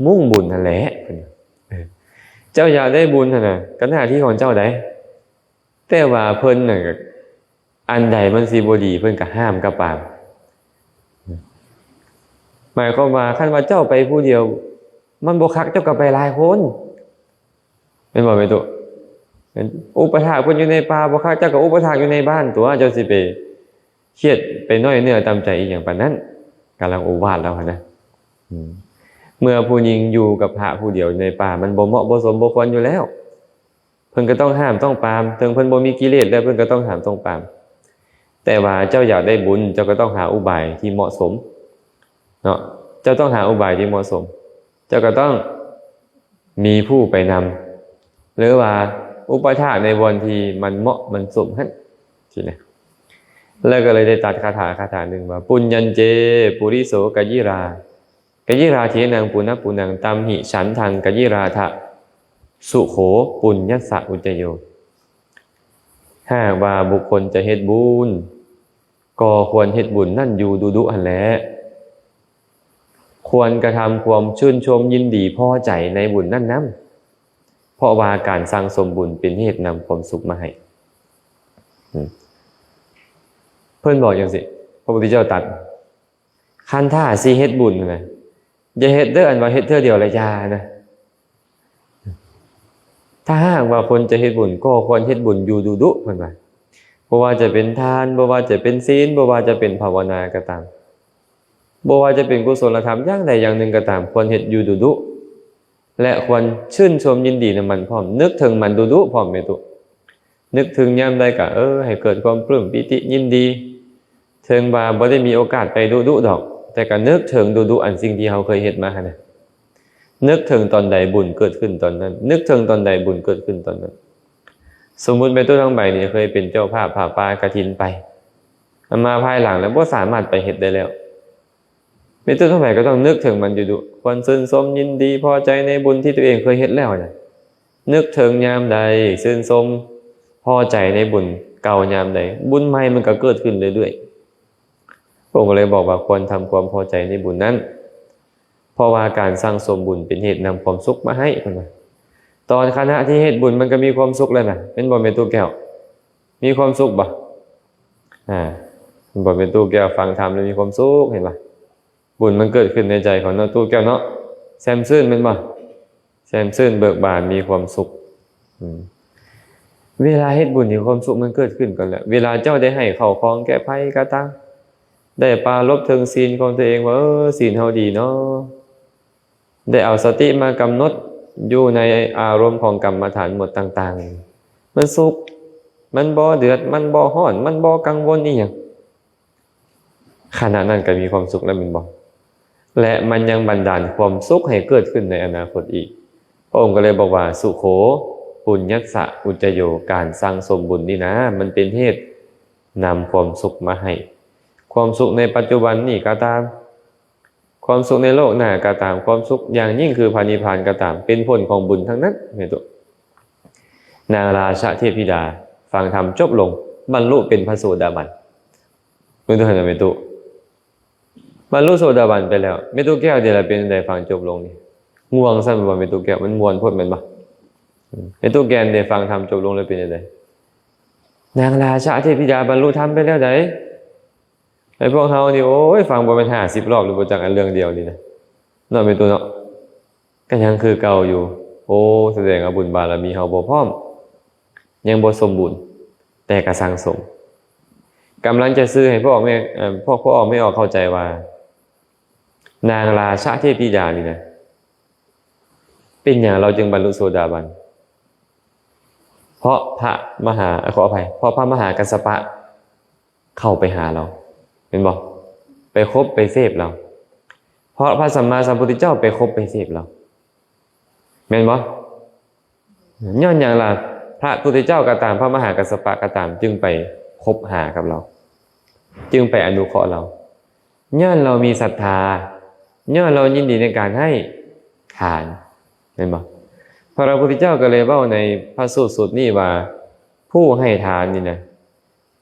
ມຸ່ງບຸນຫັ້ນແຫຼະ. ເອີ ເຈົ້າຢາກໄດ້ບຸນຫັ້ນນະ ກໍໜ້າທີ່ຂອງເຈົ້າໃດ໋ ແຕ່ວ່າເພິ່ນນະ ອັນໃດມັນຊິບໍ່ດີ ເພິ່ນກໍຫ້າມກັບປາມ. ໝາຍຄວາມວ່າ ຄັນວ່າເຈົ້າໄປຜູ້ດຽວ ມັນບໍ່ຄັກ ເຈົ້າກໍໄປຫຼາຍຄົນ ແມ່ນບໍ່ແມ່ຕູ້? ອຸປະຖາກເພິ່ນຢູ່ໃນປ່າບໍ່ຄັກ ເຈົ້າກໍອຸປະຖາກຢູ່ໃນບ້ານຕົວະ ເຈົ້າຊິໄປຄຽດໄປນ້ອຍເນື້ອຕ່ຳໃຈອີ່ຫຍັງປານນັ້ນ. ກຳລັງໂອວາດລາວຫັ້ນນະ. ເມື່ອຜູ້ຍິງຢູ່ກັບພະຜູ້ດຽວຢູ່ໃນປ່າ ມັນບໍ່ເໝາະບໍ່ສົມບໍ່ຄວນຢູ່ແລ້ວ. ເພິ່ນກໍຕ້ອງຫ້າມຕ້ອງປາມ ເຖິງເພິ່ນບໍ່ມີກິເລດແລ້ວ ເພິ່ນກໍຕ້ອງຫ້າມຕ້ອງປາມ. ແຕ່ວ່າເຈົ້າຢາກໄດ້ບຸນ ເຈົ້າກໍຕ້ອງຫາອຸບາຍທີ່ເໝາະສົມເນາະ ເຈົ້າຕ້ອງຫາອຸບາຍທີ່ເໝາະສົມ ເຈົ້າກໍຕ້ອງມີຜູ້ໄປນຳ ຫຼືວ່າອຸປະຖາກໃນບ່ອນທີ່ມັນເໝາະມັນສົມຫັ້ນຊີ້ນະ. ແລ້ວກໍເລີຍໄດ້ຕັດຄາຖາຄາຖາໜຶ່ງວ່າ ປຸນຍັນເຈ ປຸລິໂສກະຢິຣາ ກະຢິຣາເທນັງ ປຸນະປຸນະ ຕັມຫິ ສັນທັງ ກະຢິຣາທະ ສຸໂຂ ປຸນຍັດສະ ອຸດຈະໂຍ. ຫາກວ່າບຸກຄົນຈະເຮັດບຸນ ກໍຄວນເຮັດບຸນນັ້ນຢູ່ດຸໆຫັ້ນແຫຼະ. ຄວນກະທຳຄວາມຊື່ນຊົມຍິນດີພໍໃຈໃນບຸນນັ້ນນຳ, ເພາະວ່າການສັ່ງສົມບຸນເປັນເຫດນຳຄວາມສຸກມາໃຫ້. ອືມ ເພິ່ນບອກຈັ່ງຊີ້, ພະພຸດທະເຈົ້າຕັດ, ຄັນຖ້າຊິເຮັດບຸນນະ, ຢ່າເຮັດເດີ ອັນວ່າເຮັດເທື່ອດຽວແລ້ວຢ່ານະ. ຖ້າຫາກວ່າຄົນຈະເຮັດບຸນ ກໍຄວນເຮັດບຸນຢູ່ດຸໆ ເພິ່ນວ່າ. ບໍ່ວ່າຈະເປັນທານ, ບໍ່ວ່າຈະເປັນສິນ, ບໍ່ວ່າຈະເປັນພາວະນາກໍຕາມ, ບໍ່ວ່າຈະເປັນກຸສົລະທຳຢ່າງໃດຢ່າງໜຶ່ງກໍຕາມ, ຄວນເຮັດຢູ່ດຸໆ ແລະ ຄວນຊື່ນຊົມຍິນດີນຳມັນພ້ອມ, ນຶກເຖິງມັນດຸໆພ້ອມ ແມ່ຕຸ. ນຶກເຖິງຍາມໃດກໍ ເອີ ໃຫ້ເກີດຄວາມປຶ້ມປີຕິຍິນດີ. ເຖິງວ່າບໍ່ໄດ້ມີໂອກາດໄປດຸໆດອກ, ແຕ່ກໍນຶກເຖິງດຸໆ ອັນສິ່ງທີ່ເຮົາເຄີຍເຮັດມາຫັ້ນນະ. ນຶກເຖິງຕອນໃດບຸນເກີດຂຶ້ນຕອນນັ້ນ, ນຶກເຖິງຕອນໃດບຸນເກີດຂຶ້ນຕອນນັ້ນ. ສົມມຸດແມ່ຕູ້ທອງໃບນີ້ເຄີຍເປັນເຈົ້າພາບຜ້າປ່າກະຖິນໄປ, ມາພາຍຫຼັງແລ້ວບໍ່ສາມາດໄປເຮັດໄດ້ແລ້ວ. ແມ່ຕູ້ທອງໃບກໍຕ້ອງນຶກເຖິງມັນຢູ່ດຸ, ຄວນຊື່ນຊົມຍິນດີພໍໃຈໃນບຸນທີ່ຕົວເອງເຄີຍເຮັດແລ້ວນະ. ນຶກເຖິງຍາມໃດ, ຊື່ນຊົມພໍໃຈໃນບຸນເກົ່າຍາມໃດ, ບຸນໃໝ່ມັນກໍເກີດຂຶ້ນເລື້ອຍໆ. ພະອົງກໍເລີຍບອກວ່າຄວນທຳຄວາມພໍໃຈໃນບຸນນັ້ນ, ເພາະວ່າການສັ່ງສົມບຸນເປັນເຫດນຳຄວາມສຸກມາໃຫ້, ເພິ່ນວ່າ. ຕອນຂະນະທີ່ເຮັດບຸນມັນກໍມີຄວາມສຸກແລ້ວນະ, ແມ່ນບໍ່ແມ່ຕູ້ແກ້ວ? ມີຄວາມສຸກບໍ່? ອາ ແມ່ນບໍ່ແມ່ຕູ້ແກ້ວ? ຟັງທຳແລ້ວມີຄວາມສຸກ, ເຫັນບໍ່? ບຸນມັນເກີດຂຶ້ນໃນໃຈຂອງນ້ອງຕູ້ແກ້ວເນາະ, ແຊ່ມຊື່ນແມ່ນບໍ່? ແຊ່ມຊື່ນເບີກບານ ມີຄວາມສຸກ. ອືມ ເວລາເຮັດບຸນນີ້ ຄວາມສຸກມັນເກີດຂຶ້ນກ່ອນແລ້ວ. ເວລາເຈົ້າໄດ້ໃຫ້ເຂົ້າຂອງແກ່ໃຜກໍຕາມ, ໄດ້ປາລົບເຖິງສິນຂອງຕົວເອງວ່າ ເອີ ສິນເຮົາດີເນາະ, ໄດ້ເອົາສະຕິມາກຳນົດຢູ່ໃນອາລົມຂອງກຳມະຖານໝົດຕ່າງໆ, ມັນສຸກ, ມັນບໍ່ເດືອດ, ມັນບໍ່ຮ້ອນ, ມັນບໍ່ກັງວົນອີ່ຫຍັງ. ຂະນະນັ້ນກໍມີຄວາມສຸກແລ້ວແມ່ນບໍ່? ແລະ ມັນຍັງບັນດານຄວາມສຸກໃຫ້ເກີດຂຶ້ນໃນອະນາຄົດອີກ. ພະອົງກໍເລີຍບອກວ່າ ສຸໂຂ ປຸນຍັດສະ ອຸດຈະໂຍ, ການສັ່ງສົມບຸນນີ້ນະ ມັນເປັນເຫດນຳຄວາມສຸກມາໃຫ້. ຄວາມສຸກໃນປັດຈຸບັນນີ້ກໍຕາມ, ຄວາມສຸກໃນໂລກໜ້າກໍຕາມ, ຄວາມສຸກຢ່າງຍິ່ງຄືພະນິບພານກໍຕາມ, ເປັນຜົນຂອງບຸນທັງນັ້ນ ແມ່ນຕົວ. ນາງລາຊະເທບທິດາ ຟັງທຳຈົບລົງ, ບັນລຸເປັນພະໂສດາບັນ. ເບິ່ງດູຫັ້ນນະແມ່ຕູ້, ບັນລຸໂສດາບັນໄປແລ້ວ, ແມ່ຕູ້ແກ້ວເດລະເປັນຈັ່ງໃດ? ຟັງຈົບລົງນີ້ ງ່ວງຊັ້ນບໍ່ແມ່ຕູ້ແກ້ວ? ມັນມ່ວນໂພດແມ່ນບໍ່? ແມ່ຕູ້ແກ່ນເດ ຟັງທຳຈົບລົງແລ້ວເປັນຈັ່ງໃດ? ນາງລາຊະເທບທິດາບັນລຸທຳໄປແລ້ວໃດ? ໃຫ້ພວກເຮົານີ້ ໂອ້ຍ ຟັງບໍ່ແມ່ນຫ້າສິບລອບຫຼືບໍ່ຈັກ ອັນເລື່ອງດຽວນີ້ນະ ເນາະແມ່ຕູ້ເນາະ, ກໍຍັງຄືເກົ່າຢູ່. ໂອ້ ສະແດງວ່າບຸນບາລະມີເຮົາບໍ່ພ້ອມ, ຍັງບໍ່ສົມບູນ, ແຕ່ກະສັ່ງສົມ. ກຳລັງຈະສື່ໃຫ້ພວກແມ່ ເອີ ພວກພໍ່ອອກແມ່ອອກເຂົ້າໃຈວ່າ ນາງລາຊະເທບທິດານີ້ນະ ເປັນຫຍັງລາວຈຶ່ງບັນລຸໂສດາບັນ? ເພາະພະມະຫາ ຂໍອະໄພ ເພາະພະມະຫາກັດສະປະ ເຂົ້າໄປຫາລາວ ແມ່ນບໍ່? ໄປຄົບໄປເສບລາວ. ເພາະພະສຳມາສຳພຸດທະເຈົ້າໄປຄົບໄປເສບລາວ ແມ່ນບໍ່? ຍ້ອນຫຍັງລະ? ພະພຸດທະເຈົ້າກໍຕາມ ພະມະຫາກັດສະປະກໍຕາມ ຈຶ່ງໄປຄົບຫາກັບລາວ ຈຶ່ງໄປອະນຸເຄາະລາວ. ຍ້ອນລາວມີສັດທາ, ຍ້ອນລາວຍິນດີໃນການໃຫ້ທານ ແມ່ນບໍ່? ພະພຸດທະເຈົ້າກໍເລີຍເວົ້າໃນພະສູດສູດນີ້ວ່າ ຜູ້ໃຫ້ທານນີ້ນະ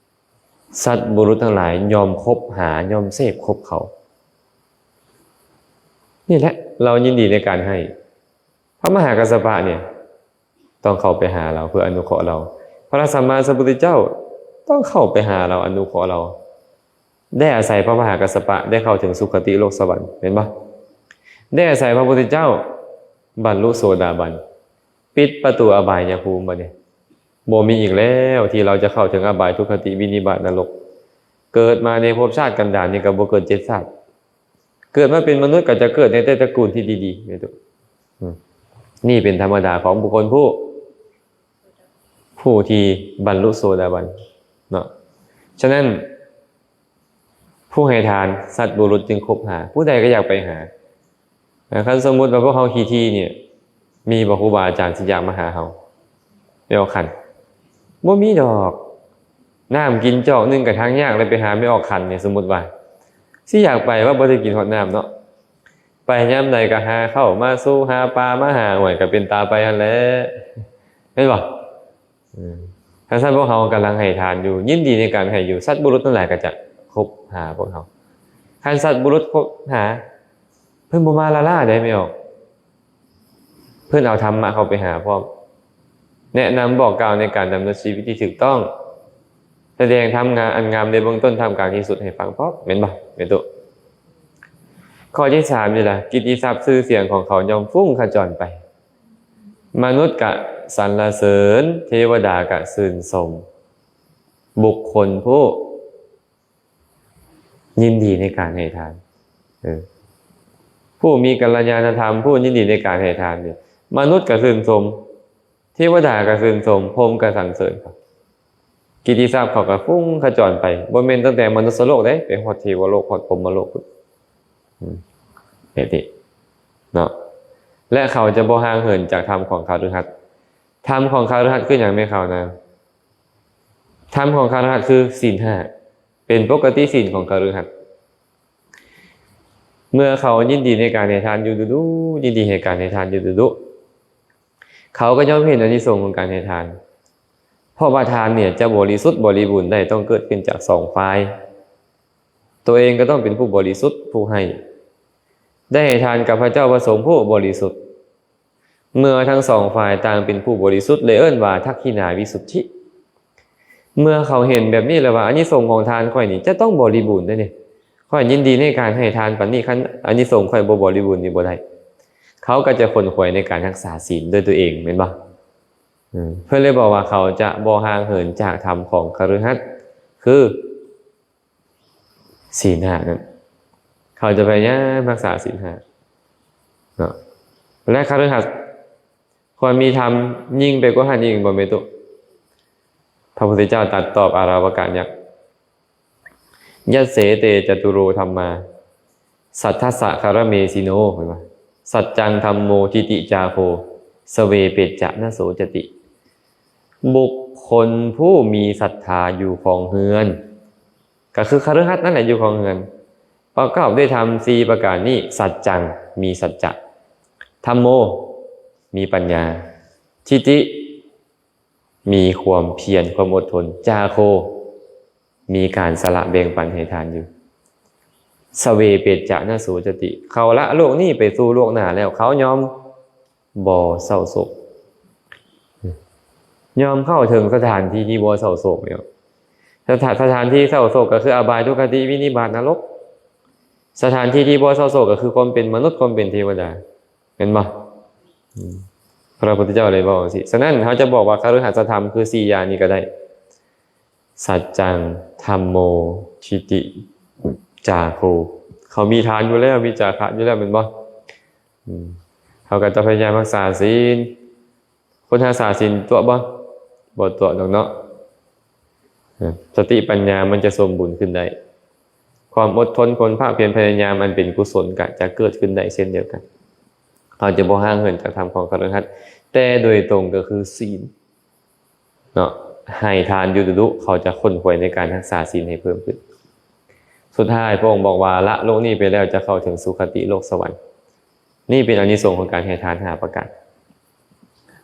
ສັດບຸລຸດທັງຫຼາຍຍ່ອມຄົບຫາ ຍ່ອມເສບຄົບເຂົາ. ນີ້ແຫຼະ ລາວຍິນດີໃນການໃຫ້. ພະມະຫາກັດສະປະນີ້ ຕ້ອງເຂົ້າໄປຫາລາວເພື່ອອະນຸເຄາະລາວ. ພະສຳມາສຳພຸດທະເຈົ້າຕ້ອງເຂົ້າໄປຫາລາວ ອະນຸເຄາະລາວ. ໄດ້ອາໄສພະມະຫາກັດສະປະໄດ້ເຂົ້າເຖິງສຸຄະຕິໂລກສະຫວັນ ແມ່ນບໍ່? ໄດ້ອາໄສພະພຸດທະເຈົ້າບັນລຸໂສດາບັນ ປິດປະຕູອະບາຍຍະພູມ. ບັດນີ້ບໍ່ມີອີກແລ້ວທີ່ລາວຈະເຂົ້າເຖິງອະບາຍ ທຸກຄະຕິ ວິນິບາດ ນະລົກ. ເກີດມາໃນພົບຊາດກັນດານນີ້ກໍບໍ່ເກີນເຈັດຊາດ. ເກີດມາເປັນມະນຸດກໍຈະເກີດໃນແຕ່ຕະກູນທີ່ດີໆ ແມ່ນຕົວະ. ອືມ ນີ້ເປັນທຳມະດາຂອງບຸກຄົນຜູ້ ຜູ້ທີ່ບັນລຸໂສດາບັນເນາະ. ສະນັ້ນ ຜູ້ໃຫ້ທານ ສັດບຸລຸດຈຶ່ງຄົບຫາ ຜູ້ໃດກໍຢາກໄປຫາ. ຄັນສົມມຸດວ່າພວກເຮົາຂີ້ຖີ່ນີ້ ມີບໍ່ຄູບາອາຈານຊິຢາກມາຫາເຮົາ? ແມ່ນບໍ່ຄັນ? ບໍ່ມີດອກ. ນ້ຳກິນຈອກໜຶ່ງກໍທັງຍາກ ແລ້ວໄປຫາແມ່ອອກຂັນນີ້ ສົມມຸດວ່າ ຊິຢາກໄປວ່າບໍ່ໄດ້ກິນຮອດນ້ຳເນາະ ໄປຍາມໃດກໍຫາເຂົ້າມາສູ່ ຫາປາມາຫາ ໂອ້ຍ ກໍເປັນຕາໄປຫັ້ນແຫຼະ ແມ່ນບໍ່? ເອີ ຄັນຊັ້ນພວກເຮົາກຳລັງໃຫ້ທານຢູ່ ຍິນດີໃນການໃຫ້ຢູ່ ສັດບຸລຸດທັງຫຼາຍກໍຈະຄົບຫາພວກເຮົາ ຄັນສັດບຸລຸດຄົບຫາ ເພິ່ນບໍ່ມາລ້າໆໃດ ແມ່ອອກ ເພິ່ນເອົາທຳມະເຂົ້າໄປຫາພ້ອມ ແນະນຳບອກກ່າວໃນການດຳເນີນຊີວິດທີ່ຖືກຕ້ອງ ສະແດງທຳງານອັນງາມໃນເບື້ອງຕົ້ນ ທ່າມກາງທີ່ສຸດໃຫ້ຟັງພ້ອມ ແມ່ນບໍ່ ແມ່ນຕຸ? ຂໍ້ທີສາມນີ້ລະ ກິດຕິສັບຊື່ສຽງຂອງເຂົາຍ່ອມຟຸ້ງຂະຈອນໄປ ມະນຸດກະສັນລະເສີນ ເທວະດາກະຊື່ນຊົມ ບຸກຄົນຜູ້ ຍິນດີໃນການໃຫ້ທານ ເອີ ຜູ້ມີກັນລະຍານະທຳ ຜູ້ຍິນດີໃນການໃຫ້ທານນີ້ ມະນຸດກໍຊື່ນຊົມ ເທວະດາກໍຊື່ນຊົມ ພົມກໍສັນເສີນ ກິດຕິສັບເຂົາກໍຟຸ້ງຂະຈອນໄປ ບໍ່ແມ່ນຕັ້ງແຕ່ມະນຸດສະໂລກເດ້ ໄປຮອດເທວະໂລກ ຮອດພົມມະໂລກພຸ້ນ ອືມ ແບບນີ້ເນາະ ແລະ ເຂົາຈະບໍ່ຫ່າງເຫີນຈາກທຳຂອງຄະລືຫັດ ທຳຂອງຄະລືຫັດຄືຫຍັງແມ່ເຂົານະ? ທຳຂອງຄະລືຫັດຄືສິນຫ້າ ເປັນປົກກະຕິສິນຂອງຄະລືຫັດ ເມື່ອເຂົາຍິນດີໃນການໃຫ້ທານຢູ່ດຸໆ ຍິນດີໃຫ້ການໃຫ້ທານຢູ່ດຸໆ ເຂົາກໍຍ່ອມເຫັນອານິສົງຂອງການໃຫ້ທານ ເພາະວ່າທານນີ້ຈະບໍລິສຸດບໍລິບູນໄດ້ ຕ້ອງເກີດຂຶ້ນຈາກສອງຝ່າຍ ຕົວເອງກໍຕ້ອງເປັນຜູ້ບໍລິສຸດ ຜູ້ໃຫ້ ໄດ້ໃຫ້ທານກັບພະເຈົ້າພະສົງຜູ້ບໍລິສຸດ ເມື່ອທັງສອງຝ່າຍຕ່າງເປັນຜູ້ບໍລິສຸດ ເລີຍເອີ້ນວ່າທັກຂິນາວິສຸດທິ ເມື່ອເຂົາເຫັນແບບນີ້ແລ້ວວ່າ ອານິສົງຂອງທານຂ້ອຍນີ້ຈະຕ້ອງບໍລິບູນເດ້ນີ້ ຂ້ອຍຍິນດີໃນການໃຫ້ທານປານນີ້ ຄັນອານິສົງຂ້ອຍບໍ່ບໍລິບູນນີ້ບໍ່ໄດ້ ເຂົາກໍຈະຂົນຂວາຍໃນການຮັກສາສິນດ້ວຍຕົວເອງ ແມ່ນບໍ່? ເອີ ເພິ່ນເລີຍບອກວ່າເຂົາຈະບໍ່ຫ່າງເຫີນຈາກທຳຂອງຄະລືຫັດ ຄື ສິນຫ້ານັ້ນ ເຂົາຈະພະຍາຍາມຮັກສາສິນຫ້າເນາະ ແລະ ຄະລືຫັດຄວນມີທຳຍິ່ງໄປກວ່າຫັ້ນອີກບໍ່ແມ່ນຕຸ? ພະພຸດທະເຈົ້າຕັດຕອບອາລາວະກະຍັກ ຍັດເສ ເຕ ຈະຕຸໂລ ທຳມາ ສັດທັດສະ ຄາຣະເມສິໂນ ເຫັນບໍ່? ສັດຈັງ ທຳໂມ ທິຕິ ຈາໂຄ ສະເວ ເປດຈະ ນະໂສຈະຕິ ບຸກຄົນຜູ້ມີສັດທາຢູ່ຄອງເຮືອນ ກໍຄືຄະລືຫັດນັ້ນແຫຼະ ຢູ່ຄອງເຮືອນ ປະກອບດ້ວຍທຳສີ່ປະການນີ້ ສັດຈັງ ມີສັດຈະ ທຳໂມ ມີປັນຍາ ທິຕິ ມີຄວາມພຽນ ຄວາມອົດທົນ ຈາໂຄ ມີການສະຫຼະແບ່ງປັນໃຫ້ທານຢູ່ ສະເວ ເປດຈະ ນະໂສຈະຕິ ເຂົາລະໂລກນີ້ໄປສູ່ໂລກໜ້າແລ້ວ ເຂົາຍອມບໍ່ເສົ້າໂສກ ຍອມເຂົ້າເຖິງສະຖານທີ່ທີ່ບໍ່ເສົ້າໂສກແລ້ວ ສະຖານ ສະຖານທີ່ເສົ້າໂສກກໍຄືອະບາຍ ທຸກຄະຕິ ວິນິບາດ ນະລົກ ສະຖານທີ່ທີ່ບໍ່ເສົ້າໂສກກໍຄືຄວາມເປັນມະນຸດ ຄວາມເປັນເທວະດາ ແມ່ນບໍ່? ອືມ ພະພຸດທະເຈົ້າເລີຍເວົ້າຈັ່ງຊີ້ ສະນັ້ນເຮົາຈະບອກວ່າຄະລືຫັດສະທຳຄືສີ່ຢ່າງນີ້ກໍໄດ້ ສັດຈັງ ທຳໂມ ທິຕິ ຈາໂຄ ເຂົາມີທານຢູ່ແລ້ວ ມີຈາຄະຢູ່ແລ້ວ ແມ່ນບໍ່? ອືມ ເຮົາກໍຈະພະຍາຍາມຮັກສາສິນ ຄົນຮັກສາສິນຕົວະບໍ່? ບໍ່ຕົວະດອກເນາະ ເອີ ສະຕິປັນຍາມັນຈະສົມບູນຂຶ້ນໄດ້ ຄວາມອົດທົນ ຄວາມພາກພຽນພະຍາຍາມອັນເປັນກຸສົນກະຈະເກີດຂຶ້ນໄດ້ເຊັ່ນດຽວກັນ ເຮົາຈະບໍ່ຫ່າງເຫີນຈາກທຳຂອງຄະລືຫັດ ແຕ່ໂດຍຕົງກໍຄືສິນເນາະ ໃຫ້ທານຢູ່ດຸໆ ເຂົາຈະຂົນຂວາຍໃນການຮັກສາສິນໃຫ້ເພີ່ມຂຶ້ນ ສຸດທ້າຍພະອົງບອກວ່າ ລະໂລກນີ້ໄປແລ້ວຈະເຂົ້າເຖິງສຸຄະຕິໂລກສະຫວັນ ນີ້ເປັນອານິສົງຂອງການໃຫ້ທານຫ້າປະການ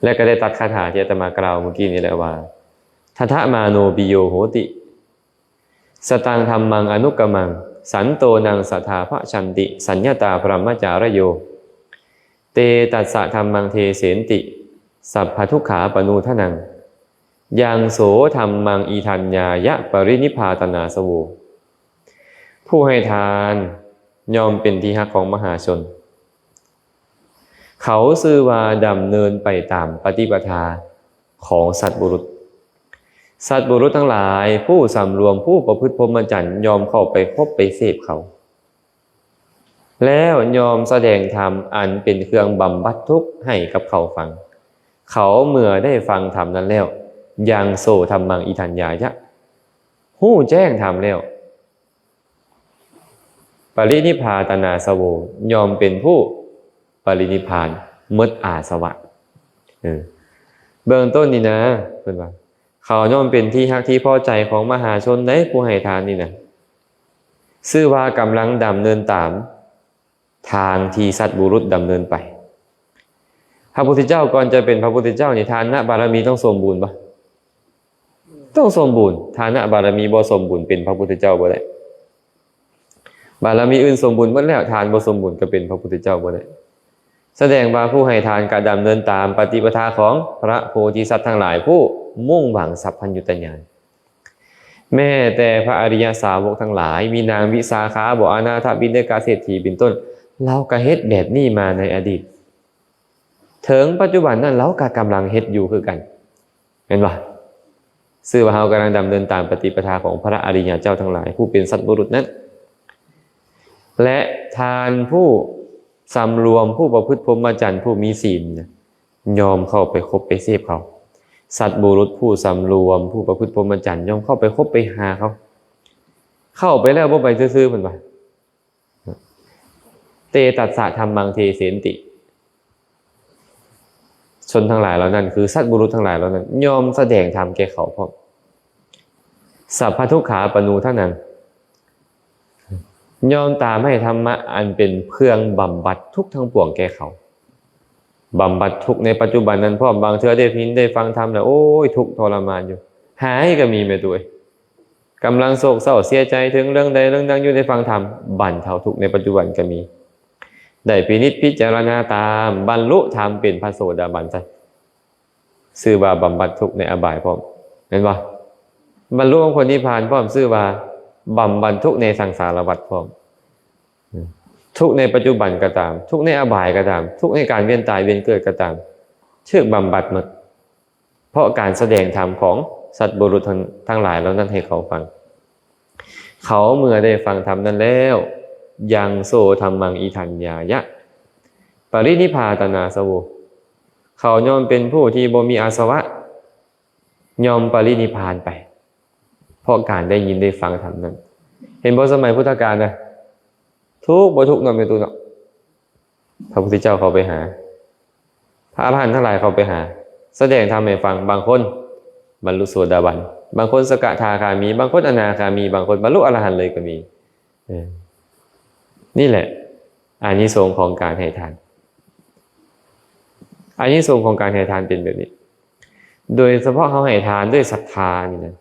ແລະ ກໍໄດ້ຕັດຄາຖາທີ່ອາດຕະມາກ່າວເມື່ອກີ້ນີ້ແຫຼະວ່າ ທັດຖະມາໂນປິໂຍໂຫຕິ ສະຕັງທຳມັງອະນຸກກຳມັງ ສັນໂຕນັງສັດຖາພະຊັນຕິ ສັນຍະຕາພະຣຳມະຈາລະໂຍ ເຕຕັດສະທຳມັງເທເສນຕິ ສັບພະທຸກຂາປະນູດທະນັງ ຍັງໂສທຳມັງອິທັນຍາຍະປະລິນິບພາຕະນາສະໂວ ຜູ້ໃຫ້ທານຍ່ອມເປັນທີ່ຮັກຂອງມະຫາຊົນ ເຂົາຊື່ວ່າດຳເນີນໄປຕາມປະຕິປະທາຂອງສັດບຸລຸດ ສັດບຸລຸດທັງຫຼາຍ ຜູ້ສຳລວມ ຜູ້ປະພຶດພົມມະຈັນ ຍ່ອມເຂົ້າໄປພົບໄປເສບເຂົາ ແລ້ວຍ່ອມສະແດງທຳອັນເປັນເຄື່ອງບຳບັດທຸກໃຫ້ກັບເຂົາຟັງ ເຂົາເມື່ອໄດ້ຟັງທຳນັ້ນແລ້ວ ຍັງໂສທຳມັງອິທັນຍາຍະ ຮູ້ແຈ້ງທຳແລ້ວ ປະລິນິບພາຕະນາສະໂວ ຍ່ອມເປັນຜູ້ປະລິນິບພານ ໝົດອາສະວະ ເອີ ເບື້ອງຕົ້ນນີ້ນະ ເພິ່ນວ່າ ເຂົາຍ່ອມເປັນທີ່ຮັກທີ່ພໍໃຈຂອງມະຫາຊົນໃດ໋ ຜູ້ໃຫ້ທານນີ້ນະ. ຊື່ວ່າກຳລັງດຳເນີນຕາມທາງທີ່ສັດບຸລຸດດຳເນີນໄປ. ພະພຸດທະເຈົ້າກ່ອນຈະເປັນພະພຸດທະເຈົ້ານີ້ ທານະບາລະມີຕ້ອງສົມບູນບໍ່? ຕ້ອງສົມບູນ. ທານະບາລະມີບໍ່ສົມບູນ ເປັນພະພຸດທະເຈົ້າບໍ່ໄດ້. ບາລະມີອື່ນສົມບູນໝົດແລ້ວ ທານບໍ່ສົມບູນ ກໍເປັນພະພຸດທະເຈົ້າບໍ່ໄດ້. ສະແດງວ່າຜູ້ໃຫ້ທານກະດຳເນີນຕາມປະຕິປະທາຂອງພະໂພທິສັດທັງຫຼາຍ ຜູ້ມຸ່ງຫວັງສັບພັນຍຸດຕະຍານ. ແມ້ແຕ່ພະອະລິຍະສາວົກທັງຫຼາຍ ມີນາງວິສາຂາບໍ ອະນາຖະປິນດີກະເສດຖີເປັນຕົ້ນ ລາວກະເຮັດແບບນີ້ມາໃນອະດີດ. ເຖິງປັດຈຸບັນນັ້ນ ລາວກະກຳລັງເຮັດຢູ່ຄືກັນ ແມ່ນບໍ່? ຊື່ວ່າເຮົາກຳລັງດຳເນີນຕາມປະຕິປະທາຂອງພະອະລິຍະເຈົ້າທັງຫຼາຍ ຜູ້ເປັນສັດບຸລຸດນັ້ນ ແລະ ທ່ານຜູ້ສຳລວມ ຜູ້ປະພຶດພົມມະຈັນ ຜູ້ມີສິນນະ ຍອມເຂົ້າໄປຄົບໄປເສບເຂົາ. ສັດບຸລຸດຜູ້ສຳລວມ ຜູ້ປະພຶດພົມມະຈັນ ຍອມເຂົ້າໄປຄົບໄປຫາເຂົາ. ເຂົ້າໄປແລ້ວບໍ່ໄປຊື່ໆ ເພິ່ນວ່າ ເຕຕັດສະທຳມັງເທເສນຕິ. ຊົນທັງຫຼາຍເຫຼົ່ານັ້ນ ຄືສັດບຸລຸດທັງຫຼາຍເຫຼົ່ານັ້ນ ຍອມສະແດງທຳແກ່ເຂົາພ້ອມ. ສັບພະທຸກຂາປະນູທະນັງ ຍອມຕາມໃຫ້ທຳມະອັນເປັນເຄື່ອງບຳບັດທຸກທັງປວງແກ່ເຂົາ. ບຳບັດທຸກໃນປັດຈຸບັນນັ້ນພ້ອມ. ບາງເທື່ອໄດ້ຍິນໄດ້ຟັງທຳແລ້ວ ໂອ້ຍ ທຸກທໍລະມານຢູ່ ຫາຍກໍມີ ແມ່ຕູ້ເອີຍ. ກຳລັງໂສກເສົ້າເສຍໃຈເຖິງເລື່ອງໃດເລື່ອງໜຶ່ງຢູ່ ໄດ້ຟັງທຳ ບັນເທົາທຸກໃນປັດຈຸບັນກໍມີ. ໄດ້ພິນິດພິຈາລະນາຕາມ ບັນລຸທຳເປັນພະໂສດາບັນຊະ ຊື່ວ່າບຳບັດທຸກໃນອະບາຍພ້ອມ ແມ່ນບໍ່? ບັນລຸມົງຄົນນິບພານພ້ອມ ຊື່ວ່າບຳບັດທຸກໃນສັງສາລະວັດພ້ອມ. ທຸກໃນປັດຈຸບັນກໍຕາມ ທຸກໃນອະບາຍກໍຕາມ ທຸກໃນການວຽນຕາຍວຽນເກີດກໍຕາມ ຖືກບຳບັດໝົດ. ເພາະການສະແດງທຳຂອງສັດບຸລຸດທັງ ທັງຫຼາຍເຫຼົ່ານັ້ນໃຫ້ເຂົາຟັງ. ເຂົາເມື່ອໄດ້ຟັງທຳນັ້ນແລ້ວ ຍັງໂສທຳມັງອິທັນຍາຍະ ປະລິນິບພາຕະນາສະໂວ ເຂົາຍ່ອມເປັນຜູ້ທີ່ບໍ່ມີອາສະວະ ຍ່ອມປະລິນິບພານໄປ ເພາະການໄດ້ຍິນໄດ້ຟັງທຳນັ້ນ. ເຫັນບໍ່ ສະໄໝພຸດທະການນະ ທຸກບໍ່ທຸກເນາະ ແມ່ຕູ້ເນາະ. ພະພຸດທະເຈົ້າເຂົ້າໄປຫາ ພະອະລະຫັນທັງຫຼາຍເຂົ້າໄປຫາ ສະແດງທຳໃຫ້ຟັງ. ບາງຄົນບັນລຸໂສດາບັນ ບາງຄົນສະກະທາຄາມີ ບາງຄົນອະນາຄາມີ ບາງຄົນບັນລຸອະລະຫັນເລີຍກໍມີ. ເອີ ນີ້ແຫຼະອານິສົງຂອງການໃຫ້ທານ. ອານິສົງຂອງການໃຫ້ທານເປັນແບບນີ້ ໂດຍສະເພາະເຮົາໃຫ້ທານດ້ວຍສັດທານີ້ນະ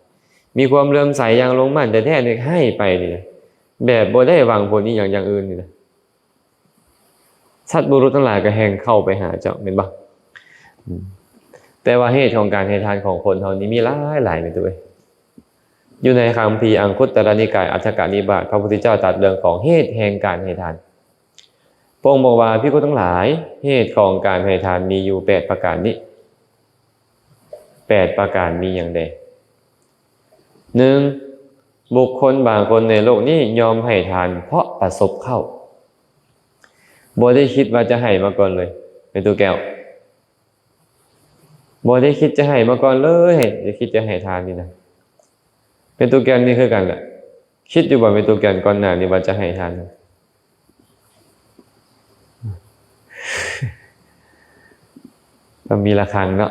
ມີຄວາມເຫຼື້ອມໃສຢ່າງລົງໝັ້ນແທ້ໆ ນີ້ໃຫ້ໄປນີ້ນະ ແບບບໍ່ໄດ້ຫວັງຜົນອີ່ຫຍັງຢ່າງອື່ນນີ້ນະ ສັດບຸລຸດທັງຫຼາຍກໍແຮ່ງເຂົ້າໄປຫາເຈົ້າ ແມ່ນບໍ່? ອືມ ແຕ່ວ່າເຫດຂອງການໃຫ້ທານຂອງຄົນເຮົານີ້ມີຫຼາຍໆ ແມ່ນຕົວເອີຍ. ຢູ່ໃນຄຳພີອັງຄຸດຕະລະນິກາຍ ອັດຖະກະນິບາດ ພະພຸດທະເຈົ້າຕັດເລື່ອງຂອງເຫດແຫ່ງການໃຫ້ທານ. ພະອົງບອກວ່າ ພິກຂຸທັງຫຼາຍ ເຫດຂອງການໃຫ້ທານມີຢູ່ແປດປະການນີ້. ແປດປະການມີຫຍັງແດ່? ໜຶ່ງ ບຸກຄົນບາງຄົນໃນໂລກນີ້ຍອມໃຫ້ທານເພາະປະສົບເຂົ້າ. ບໍ່ໄດ້ຄິດວ່າຈະໃຫ້ມາກ່ອນເລີຍ ແມ່ນຕູ້ແກ້ວ. ບໍ່ໄດ້ຄິດຈະໃຫ້ມາກ່ອນເລີຍ ໄດ້ຄິດຈະໃຫ້ທານນີ້ນະ. ແມ່ນຕູ້ແກ່ນນີ້ຄືກັນລະ ຄິດຢູ່ບໍ່ ແມ່ນຕູ້ແກ່ນ ກ່ອນໜ້ານີ້ວ່າຈະໃຫ້ທານ? ຕ້ອງມີລະຄັງເນາະ.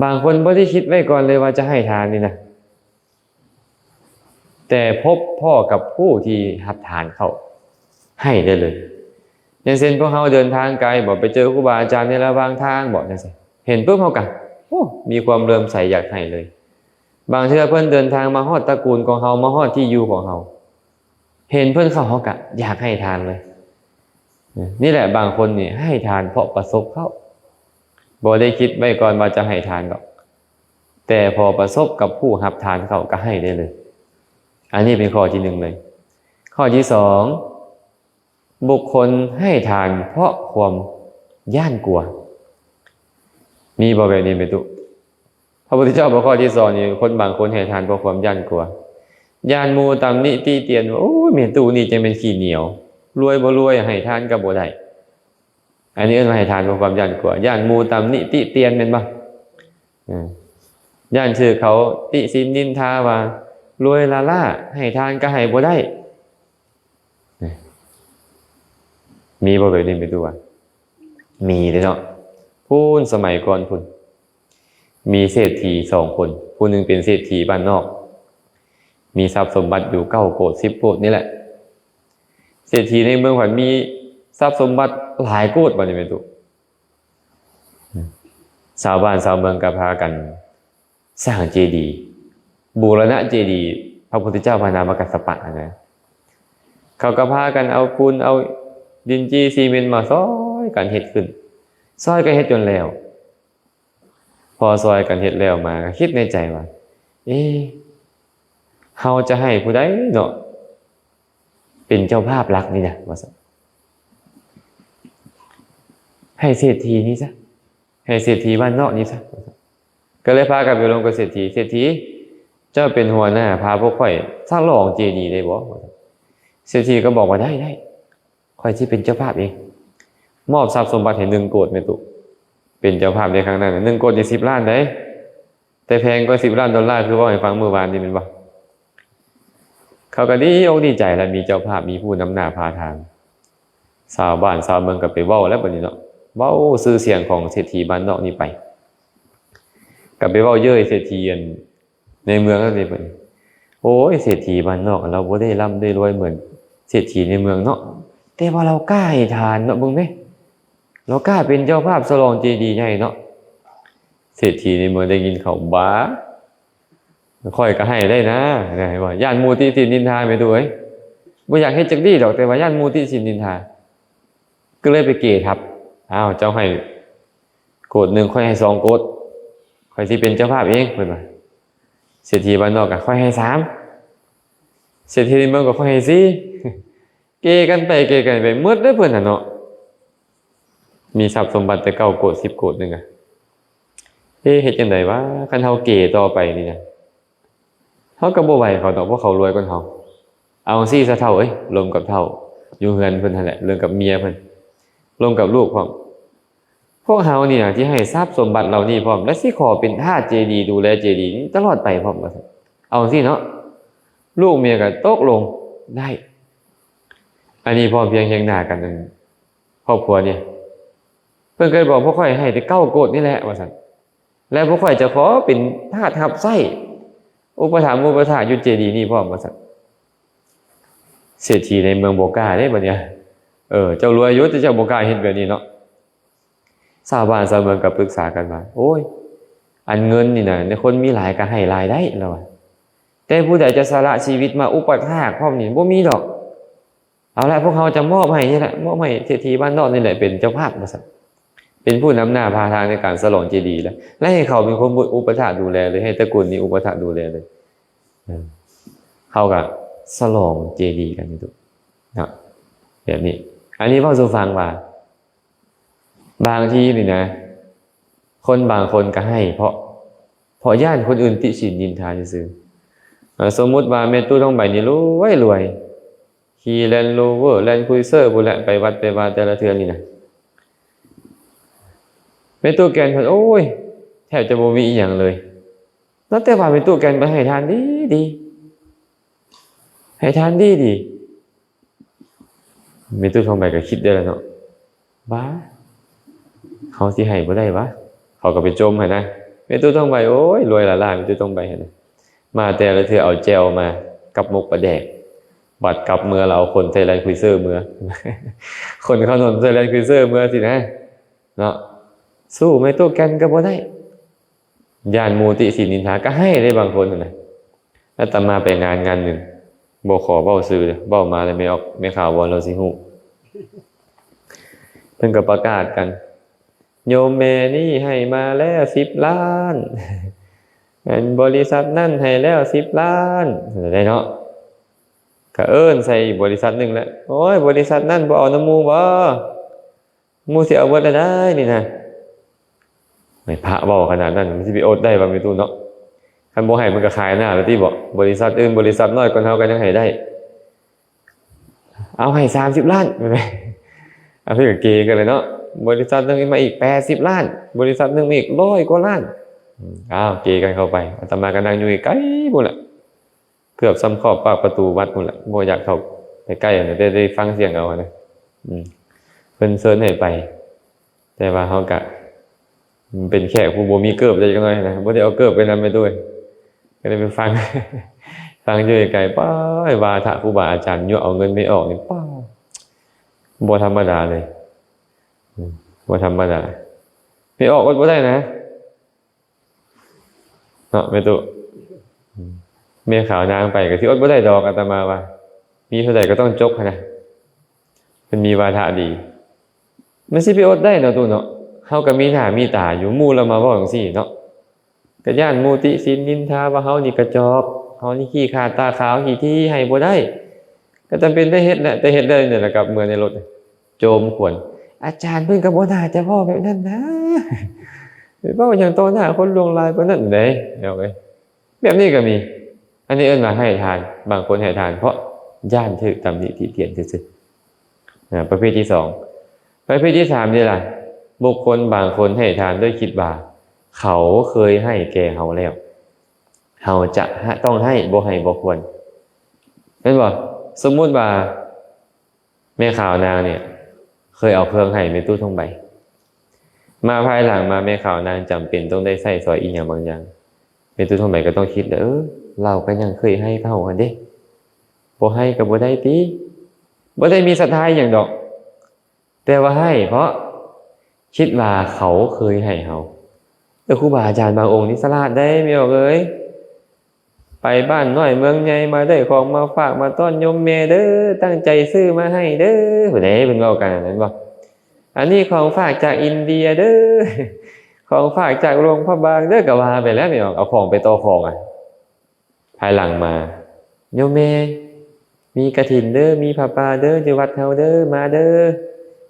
ບາງຄົນບໍ່ໄດ້ຄິດໄວ້ກ່ອນເລີຍວ່າຈະໃຫ້ທານນີ້ນະ. ແຕ່ພົບພໍ້ກັບຜູ້ທີ່ຮັບທານເຂົ້າ ໃຫ້ໄດ້ເລີຍ. ຢ່າງເຊັ່ນ ພວກເຮົາເດີນທາງໄກບໍ ໄປເຈີຄູບາອາຈານໃນລະຫວ່າງທາງບໍ ຈັ່ງຊີ້ ເຫັນປຶບເຮົາກະ ໂອ້ ມີຄວາມເຫຼື້ອມໃສຢາກໃຫ້ເລີຍ. ບາງເທື່ອເພິ່ນເດີນທາງມາຮອດຕະກູນຂອງເຮົາ ມາຮອດທີ່ຢູ່ຂອງເຮົາ ເຫັນເພິ່ນເຂົ້າເຮົາກະຢາກໃຫ້ທານເລີຍ. ນີ້ແຫຼະ ບາງຄົນນີ້ໃຫ້ທານເພາະປະສົບເຂົ້າ ບໍ່ໄດ້ຄິດໄວ້ກ່ອນວ່າຈະໃຫ້ທານດອກ. ແຕ່ພໍປະສົບກັບຜູ້ຮັບທານເຂົ້າກໍໃຫ້ໄດ້ເລີຍ. ອັນນີ້ເປັນຂໍ້ທີໜຶ່ງເລີຍ. ຂໍ້ທີສອງ ບຸກຄົນໃຫ້ທານເພາະຄວາມຢ້ານກົວ. ມີບໍ່ແບບນີ້ແມ່ຕູ້? ພະພຸດທະເຈົ້າບອກຂໍ້ທີສອງນີ້ ຄົນບາງຄົນໃຫ້ທານເພາະຄວາມຢ້ານກົວ. ຢ້ານໝູ່ຕຳໜິຕິຕຽນວ່າ ໂອ້ຍ ແມ່ຕູ້ນີ້ຈັ່ງແມ່ນຂີ້ໜຽວ ລວຍບໍ່ລວຍ ໃຫ້ທານກໍບໍ່ໄດ້. ອັນນີ້ເອີ້ນວ່າໃຫ້ທານເພາະຄວາມຢ້ານກົວ ຢ້ານໝູ່ຕຳໜິຕິຕຽນແມ່ນບໍ່? ເອີ ຢ້ານຖືກເຂົາຕິສິນນິນທາວ່າລວຍລ້າໆ ໃຫ້ທານກໍໃຫ້ບໍ່ໄດ້. ມີບໍ່ແບບນີ້ແມ່ຕູ້? ມີເດ້ເນາະ ພຸ້ນ ສະໄໝກ່ອນພຸ້ນ. ມີເສດຖີສອງຄົນ, ຜູ້ໜຶ່ງເປັນເສດຖີບ້ານນອກ ມີຊັບສົມບັດຢູ່ເກົ້າໂກດ ສິບໂກດນີ້ແຫຼະ. ເສດຖີໃນເມືອງພັດມີຊັບສົມບັດຫຼາຍໂກດ ບາດນີ້ແມ່ນຕຸ ຊາວບ້ານຊາວເມືອງກໍພາກັນສ້າງເຈດີ ບູລະນະເຈດີພະພຸດທະເຈົ້າພະນາມະກັດສະປະຫັ້ນນະ. ເຂົາກໍພາກັນເອົາປູນເອົາດິນຈີ່ຊີເມັນມາຊ່ອຍກັນເຮັດຂຶ້ນ, ຊ່ອຍກັນເຮັດຈົນແລ້ວ. ພໍຊ່ອຍກັນເຮັດແລ້ວມາ ກໍຄິດໃນໃຈວ່າ ເອ ເຮົາຈະໃຫ້ຜູ້ໃດເນາະ ເປັນເຈົ້າພາບຫຼັກນີ້ນະ ວ່າຊັ້ນ. ໃຫ້ເສດຖີນີ້ຊະ, ໃຫ້ເສດຖີບ້ານນອກນີ້ຊະ. ກໍເລີຍພາກັນໄປລົມກັບເສດຖີ, ເສດຖີ ເຈົ້າເປັນຫົວໜ້າພາພວກຂ້ອຍສະຫຼອງເຈດີໄດ້ບໍ່? ເສດຖີກໍບອກວ່າ ໄດ້, ໄດ້. ຂ້ອຍຊິເປັນເຈົ້າພາບເອງ. ມອບຊັບສົມບັດໃຫ້ໜຶ່ງໂກດແມ່ຕຸ, ເປັນເຈົ້າພາບໃນຄັ້ງນັ້ນ ໜຶ່ງໂກດນີ້ສິບລ້ານໃດ, ແຕ່ແພງກວ່າສິບລ້ານໂດລາ ຄືເວົ້າໃຫ້ຟັງມື້ວານນີ້ແມ່ນບໍ່? ເຂົາກໍດີອົກດີໃຈລະ ມີເຈົ້າພາບ ມີຜູ້ນຳໜ້າພາທາງ. ຊາວບ້ານຊາວເມືອງກໍໄປເວົ້າແລ້ວບັດນີ້ເນາະ, ເວົ້າຊື່ສຽງຂອງເສດຖີບ້ານນອກນີ້ໄປ, ກໍໄປເວົ້າເຍີ້ຍເສດຖີອັນ ໃນເມືອງນັ້ນເດ ເພິ່ນ ໂອ້ຍ ເສດຖີບ້ານນອກລາວບໍ່ໄດ້ລ່ຳໄດ້ລວຍເໝືອນເສດຖີໃນເມືອງເນາະ, ແຕ່ວ່າລາວກ້າໃຫ້ທານເນາະ, ເບິ່ງເດ້ ລາວກ້າເປັນເຈົ້າພາບສະຫຼອງເຈດີໃຫຍ່ເນາະ. ເສດຖີໃນເມືອງໄດ້ຍິນເຂົາ ບາ ຂ້ອຍກໍໃຫ້ໄດ້ນະ ເຫັນບໍ່? ຢ້ານໝູ່ຕິສິນນິນທາແມ່ຕູ້ເອີຍ, ບໍ່ຢາກເຮັດຈັກດີ້ດອກ ແຕ່ວ່າຢ້ານໝູ່ຕິສິນນິນທາ, ກໍເລີຍໄປເກທັບ. ອ້າວ ເຈົ້າໃຫ້ໂກດໜຶ່ງ ຂ້ອຍໃຫ້ສອງໂກດ, ຂ້ອຍຊິເປັນເຈົ້າພາບເອງ ເພິ່ນວ່າ. ເສດຖີບ້ານນອກກໍ ຂ້ອຍໃຫ້ສາມ, ເສດຖີໃນເມືອງກໍ ຂ້ອຍໃຫ້ສີ່. ເກກັນໄປເກກັນໄປ ໝົດເດ້ເພິ່ນນະເນາະ, ມີຊັບສົມບັດແຕ່ເກົ້າໂກດ ສິບໂກດໜຶ່ງອະ. ເອ ເຮັດຈັ່ງໃດວະ? ຄັນເຮົາເກຕໍ່ໄປນີ້ນະ ເຮົາກໍບໍ່ໄຫວເຂົາດອກ ເພາະເຂົາລວຍກວ່າເຮົາ. ເອົາຈັ່ງຊີ້ຊະເຖົ້າເອີຍ, ລົມກັບເຖົ້າຢູ່ເຮືອນເພິ່ນຫັ້ນແຫຼະ, ລົມກັບເມຍເພິ່ນ, ລົມກັບລູກພ້ອມ. ພວກເຮົານີ້ນະ ທີ່ໃຫ້ຊັບສົມບັດເຫຼົ່ານີ້ພ້ອມ ແລະ ຊິຂໍເປັນທາດເຈດີ ດູແລເຈດີນີ້ຕະຫຼອດໄປພ້ອມ ວ່າຊັ້ນ. ເອົາຈັ່ງຊີ້ເນາະ, ລູກເມຍກໍຕົກລົງໄດ້. ອັນນີ້ພ້ອມພຽງຮຽງໜ້າກັນ ອັນຄອບຄົວນີ້ ເພິ່ນກໍເລີຍບອກ ພວກຂ້ອຍໃຫ້ແຕ່ເກົ້າໂກດນີ້ແຫຼະ ວ່າຊັ້ນ, ແລະ ພວກຂ້ອຍຈະຂໍເປັນທາດຮັບໃຊ້ ອຸປະຖຳອຸປະຖາກຢູ່ເຈດີນີ້ພ້ອມ ວ່າຊັ້ນ. ເສດຖີໃນເມືອງບໍ່ກ້າເດ້ບັດນີ້, ເອີ ເຈົ້າລວຍຢູ່ ແຕ່ເຈົ້າບໍ່ກ້າເຮັດແບບນີ້ເນາະ. ຊາວບ້ານຊາວເມືອງກໍປຶກສາກັນວ່າ ໂອ້ຍ ອັນເງິນນີ້ນະ ໃນຄົນມີຫຼາຍກໍໃຫ້ຫຼາຍໄດ້ ລາວວ່າ, ແຕ່ຜູ້ໃດຈະສະຫຼະຊີວິດມາອຸປະຖາກພ້ອມນີ້ ບໍ່ມີດອກ. ເອົາລະ ພວກເຮົາຈະມອບໃຫ້ນີ້ລະ, ມອບໃຫ້ເສດຖີບ້ານນອກນີ້ແຫຼະເປັນເຈົ້າພາບ ວ່າຊັ້ນ, ເປັນຜູ້ນຳໜ້າພາທາງໃນການສະຫຼອງເຈດີລະ ແລະ ໃຫ້ເຂົາເປັນຄົນບຸ ອຸປະຖາກດູແລເລີຍ, ໃຫ້ຕະກຸນນີ້ອຸປະຖາກດູແລເລີຍ. ເອີ ເຮົາກໍສະຫຼອງເຈດີກັນຢູ່ເນາະ ແບບນີ້. ອັນນີ້ເວົ້າສູ່ຟັງວ່າ ບາງທີນີ້ນະ ຄົນບາງຄົນກໍໃຫ້ເພາະ ເພາະຢ້ານຄົນອື່ນຕິສິນນິນທາຊື່ໆ. ເອີ ສົມມຸດວ່າແມ່ຕູ້ທອງໃບນີ້ລວຍໆ ຂີ່ Land Rover Land Cruiser ພຸ້ນແຫຼະ, ໄປວັດໄປວາແຕ່ລະເທື່ອນີ້ນະ. ແມ່ຕູ້ແກ່ນເພິ່ນ ໂອ້ຍ ແທບຈະບໍ່ມີອີ່ຫຍັງເລີຍເນາະ, ແຕ່ວ່າແມ່ຕູ້ແກ່ນເພິ່ນໃຫ້ທານດີໆ ໃຫ້ທານດີໆ. ແມ່ຕູ້ທອງໃບກໍຄິດໄດ້ລະເນາະ ບາ ເຮົາຊິໃຫ້ບໍ່ໄດ້ຫວາ. ເຂົາກໍໄປຈົ່ມຫັ້ນນະ ແມ່ຕູ້ທອງໃບ, ໂອ້ຍ ລວຍຫຼ້າໆ ແມ່ຕູ້ທອງໃບຫັ້ນນະ. ມາແຕ່ລະເທື່ອເອົາແຈ່ວມາກັບໝົກປາແດກ, ບັດກັບເມືອລະເອົາຂົນໃສ່ Land Cruiser ເມືອ, ຂົນເຂົ້າໜົນໃສ່ Land Cruiser ເມືອຊີ້ນະ ເນາະ. ສູ້ແມ່ຕູ້ແກ່ນກໍບໍ່ໄດ້. ຢ້ານໝູ່ຕິສິນນິນທາ ກໍໃຫ້ເດ້ບາງຄົນຫັ້ນນະ. ອາດຕະມາໄປງານງານໜຶ່ງ ບໍ່ຂໍເວົ້າຊື່ເດີ້ ເວົ້າມາແລ້ວແມ່ອອກແມ່ຂ່າວບ່ອນລາວຊິຮູ້. ເພິ່ນກໍປະກາດກັນ ໂຍມແມ່ນີ້ໃຫ້ມາແລ້ວສິບລ້ານ, ອັນບໍລິສັດນັ້ນໃຫ້ແລ້ວສິບລ້ານ ໄດ້ເນາະ. ກໍເອີ້ນໃສ່ອີກບໍລິສັດໜຶ່ງແຫຼະ, ໂອ້ຍ ບໍລິສັດນັ້ນບໍ່ເອົານຳໝູ່ບໍ? ໝູ່ຊິເອົາເບິດລະໄດ໋ນີ້ນະ. ໃຫ້ພະເວົ້າຂະໜາດນັ້ນ ມັນຊິໄປອົດໄດ້ບໍ່ແມ່ຕູ້ເນາະ? ຄັນບໍ່ໃຫ້ມັນກໍຂາຍໜ້າແລ້ວຕິບໍ? ບໍລິສັດອື່ນ ບໍລິສັດນ້ອຍກວ່າເຮົາກໍຍັງໃຫ້ໄດ້. ເອົາໃຫ້ສາມສິບລ້ານ ອາ ເພິ່ນກໍເກກັນເລີຍເນາະ. ບໍລິສັດໜຶ່ງມາອີກແປດສິບລ້ານ, ບໍລິສັດໜຶ່ງມາອີກຮ້ອຍກວ່າລ້ານ. ອືມ ອ້າວ ເກກັນເຂົ້າໄປ. ອາດຕະມາກໍນັ່ງຢູ່ໃກ້ໆພຸ້ນລະ. ເກືອບສ່ຳຂອບປາກປະຕູວັດພຸ້ນແຫຼະ, ບໍ່ຢາກເຂົ້າໄປໃກ້ຫັ້ນນະ, ແຕ່ໄດ້ຟັງສຽງເອົາຫັ້ນນະ. ອືມ ເພິ່ນເຊີນໃຫ້ໄປ, ແຕ່ວ່າເຮົາກະ ເປັນແຂກຜູ້ບໍ່ມີເກີບໄດ້ຈັກໜ້ອຍນະ ບໍ່ໄດ້ເອົາເກີບໄປນຳແມ່ຕູ້ເອີຍ ກໍໄດ້ໄປຟັງ ຟັງຢູ່ໄກໆ ປ້າຍ ວ່າຖ້າຄູບາອາຈານຍົວະເອົາເງິນແມ່ອອກນີ້ ປ້າ ບໍ່ທຳມະດາເລີຍ ອືມ ບໍ່ທຳມະດາ ແມ່ອອກອົດບໍ່ໄດ້ນະ ເນາະແມ່ຕູ້ ແມ່ຂາວນາງໄປກໍຊິອົດບໍ່ໄດ້ດອກ ອາດຕະມາວ່າ ມີເທົ່າໃດກໍຕ້ອງຈົກຫັ້ນນະ ເພິ່ນມີວາທະດີ ມັນຊິໄປອົດໄດ້ເນາະຕູ້ເນາະ ເຮົາກໍມີໜ້າມີຕາຢູ່ ໝູ່ລະມາເວົ້າຈັ່ງຊີ້ເນາະ ກໍຢ້ານໝູ່ຕິສິນນິນທາວ່າເຮົານີ້ກະຈອກ ເຮົານີ້ຂີ້ຂາດຕາຂາວ ຂີ້ຖີ່ ໃຫ້ບໍ່ໄດ້ ກໍຈຳເປັນໄດ້ເຮັດແຫຼະ ແຕ່ເຮັດໄດ້ນີ້ແຫຼະ ກັບເມືອໃນລົດ ໂຈມຂວັນ ອາຈານເພິ່ນກໍບໍ່ໜ້າຈະເວົ້າແບບນັ້ນນະ ໄປເວົ້າຫຍັງຕໍ່ໜ້າຄົນຫຼວງຫຼາຍປານນັ້ນເດ້ ເອົາເອີຍ ແບບນີ້ກໍມີ ອັນນີ້ເອີ້ນວ່າໃຫ້ທານ ບາງຄົນໃຫ້ທານເພາະຢ້ານຖືກຕຳໜິຕິຕຽນຊື່ໆ ອາ ປະເພດທີສອງ ປະເພດທີສາມນີ້ລະ ບຸກຄົນບາງຄົນໃຫ້ທານດ້ວຍຄິດວ່າ ເຂົາເຄີຍໃຫ້ແກ່ເຮົາແລ້ວ ເຮົາຈະ ຕ້ອງໃຫ້ ບໍ່ໃຫ້ບໍ່ຄວນ ແມ່ນບໍ່? ສົມມຸດວ່າ ແມ່ຂາວນາງນີ້ເຄີຍເອົາເຄື່ອງໃຫ້ແມ່ຕູ້ທອງໃບ ມາພາຍຫຼັງມາແມ່ຂາວນາງຈຳເປັນຕ້ອງໄດ້ໃຊ້ສອຍອີ່ຫຍັງບາງຢ່າງ ແມ່ຕູ້ທອງໃບກໍຕ້ອງຄິດແຫຼະ ເອີ ລາວກໍຍັງເຄີຍໃຫ້ເຮົາຫັ້ນເດ້ ບໍ່ໃຫ້ກໍບໍ່ໄດ້ຕິ ບໍ່ໄດ້ມີສັດທາອີ່ຫຍັງດອກ ແຕ່ວ່າໃຫ້ເພາະຄິດວ່າເຂົາເຄີຍໃຫ້ເຮົາ ເອີ ຄູບາອາຈານບາງອົງນີ້ສະຫຼາດເດ້ ແມ່ອອກເອີຍ ໄປບ້ານນ້ອຍເມືອງໃຫຍ່ ມາໄດ້ຂອງມາຝາກມາຕ້ອນໂຍມແມ່ເດີ ຕັ້ງໃຈຊື້ມາໃຫ້ເດີ ພຸ້ນເດ້ ເພິ່ນເວົ້າກັນແມ່ນບໍ່ ອັນນີ້ຂອງຝາກຈາກອິນເດຍເດີ ຂອງຝາກຈາກຫຼວງພະບາງເດີ ກໍວ່າໄປແລ້ວແມ່ອອກ ເອົາຂອງໄປຕໍ່ຂອງ ອາ ພາຍຫຼັງມາ ໂຍມແມ່ ມີກະຖິນເດີ ມີຜ້າປ່າເດີ ຢູ່ວັດເຮົາເດີ ມາເດີ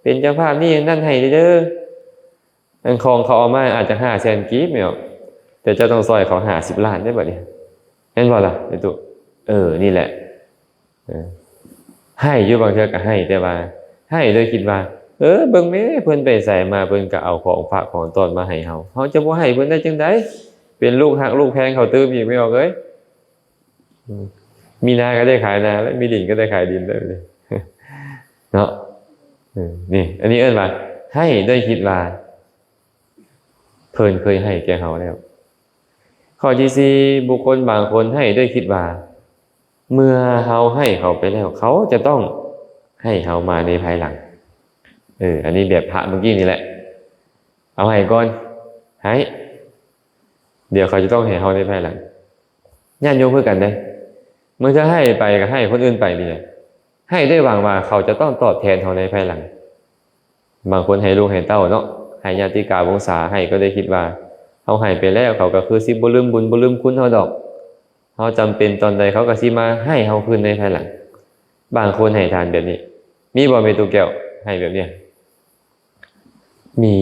ເປັນເຈົ້າພາບນີ້ນັ້ນໃຫ້ເດີ ອັນຂອງເຂົາເອົາມາອາດຈະຫ້າແສນກີບແມ່ນບໍ່ ແຕ່ເຈົ້າຕ້ອງຊ່ອຍເຂົາຫ້າສິບລ້ານເດ້ບັດນີ້ ແມ່ນບໍ່ລະແມ່ຕູ້? ເອີ ນີ້ແຫຼະ ເອີ ໃຫ້ຢູ່ ບາງເທື່ອກໍໃຫ້ ແຕ່ວ່າໃຫ້ໂດຍຄິດວ່າ ເອີ ເບິ່ງແມ້ ເພິ່ນໄປໃສມາ ເພິ່ນກໍເອົາຂອງຝາກຂອງຕ້ອນມາໃຫ້ເຮົາ ເຮົາຈະບໍ່ໃຫ້ເພິ່ນໄດ້ຈັ່ງໃດ? ເປັນລູກຮັກລູກແພງເຂົາຕື່ມອີກ ແມ່ອອກເອີຍ. ອືມ ມີນາກໍໄດ້ຂາຍນາ ແລະ ມີດິນກໍໄດ້ຂາຍດິນ ເນາະ. ເອີ ນີ້ ອັນນີ້ເອີ້ນວ່າໃຫ້ໂດຍຄິດວ່າເພິ່ນເຄີຍໃຫ້ແກ່ເຮົາແລ້ວ. ຂໍ້ທີສີ່ ບຸກຄົນບາງຄົນໃຫ້ໂດຍຄິດວ່າ ເມື່ອເຮົາໃຫ້ເຂົາໄປແລ້ວ ເຂົາຈະຕ້ອງໃຫ້ເຮົາມາໃນພາຍຫຼັງ. ເອີ ອັນນີ້ແບບພະເມື່ອກີ້ນີ້ແຫຼະ ເອົາໃຫ້ກ່ອນ ໃຫ້ ດຽວເຂົາຈະຕ້ອງໃຫ້ເຮົາໃນພາຍຫຼັງ. ຍາດໂຍມຄືກັນເດ້ ບາງເທື່ອໃຫ້ໄປກໍໃຫ້ຄົນອື່ນໄປນີ້ແຫຼະ ໃຫ້ດ້ວຍຫວັງວ່າເຂົາຈະຕ້ອງຕອບແທນເຮົາໃນພາຍຫຼັງ. ບາງຄົນໃຫ້ລູກໃຫ້ເຕົ້າເນາະ ໃຫ້ຍາຕິກາວົງສາ ໃຫ້ກໍໄດ້ຄິດວ່າເຮົາໃຫ້ໄປແລ້ວ ເຂົາກໍຄືຊິບໍ່ລືມບຸນບໍ່ລືມຄຸນເຮົາດອກ ເຮົາຈຳເປັນຕອນໃດເຂົາກໍຊິມາໃຫ້ເຮົາຄືນໃນພາຍຫຼັງ. ບາງຄົນໃຫ້ທານແບບນີ້ ມີບໍ່ແມ່ຕູ້ແກ້ວ ໃຫ້ແບບນີ້? ມີ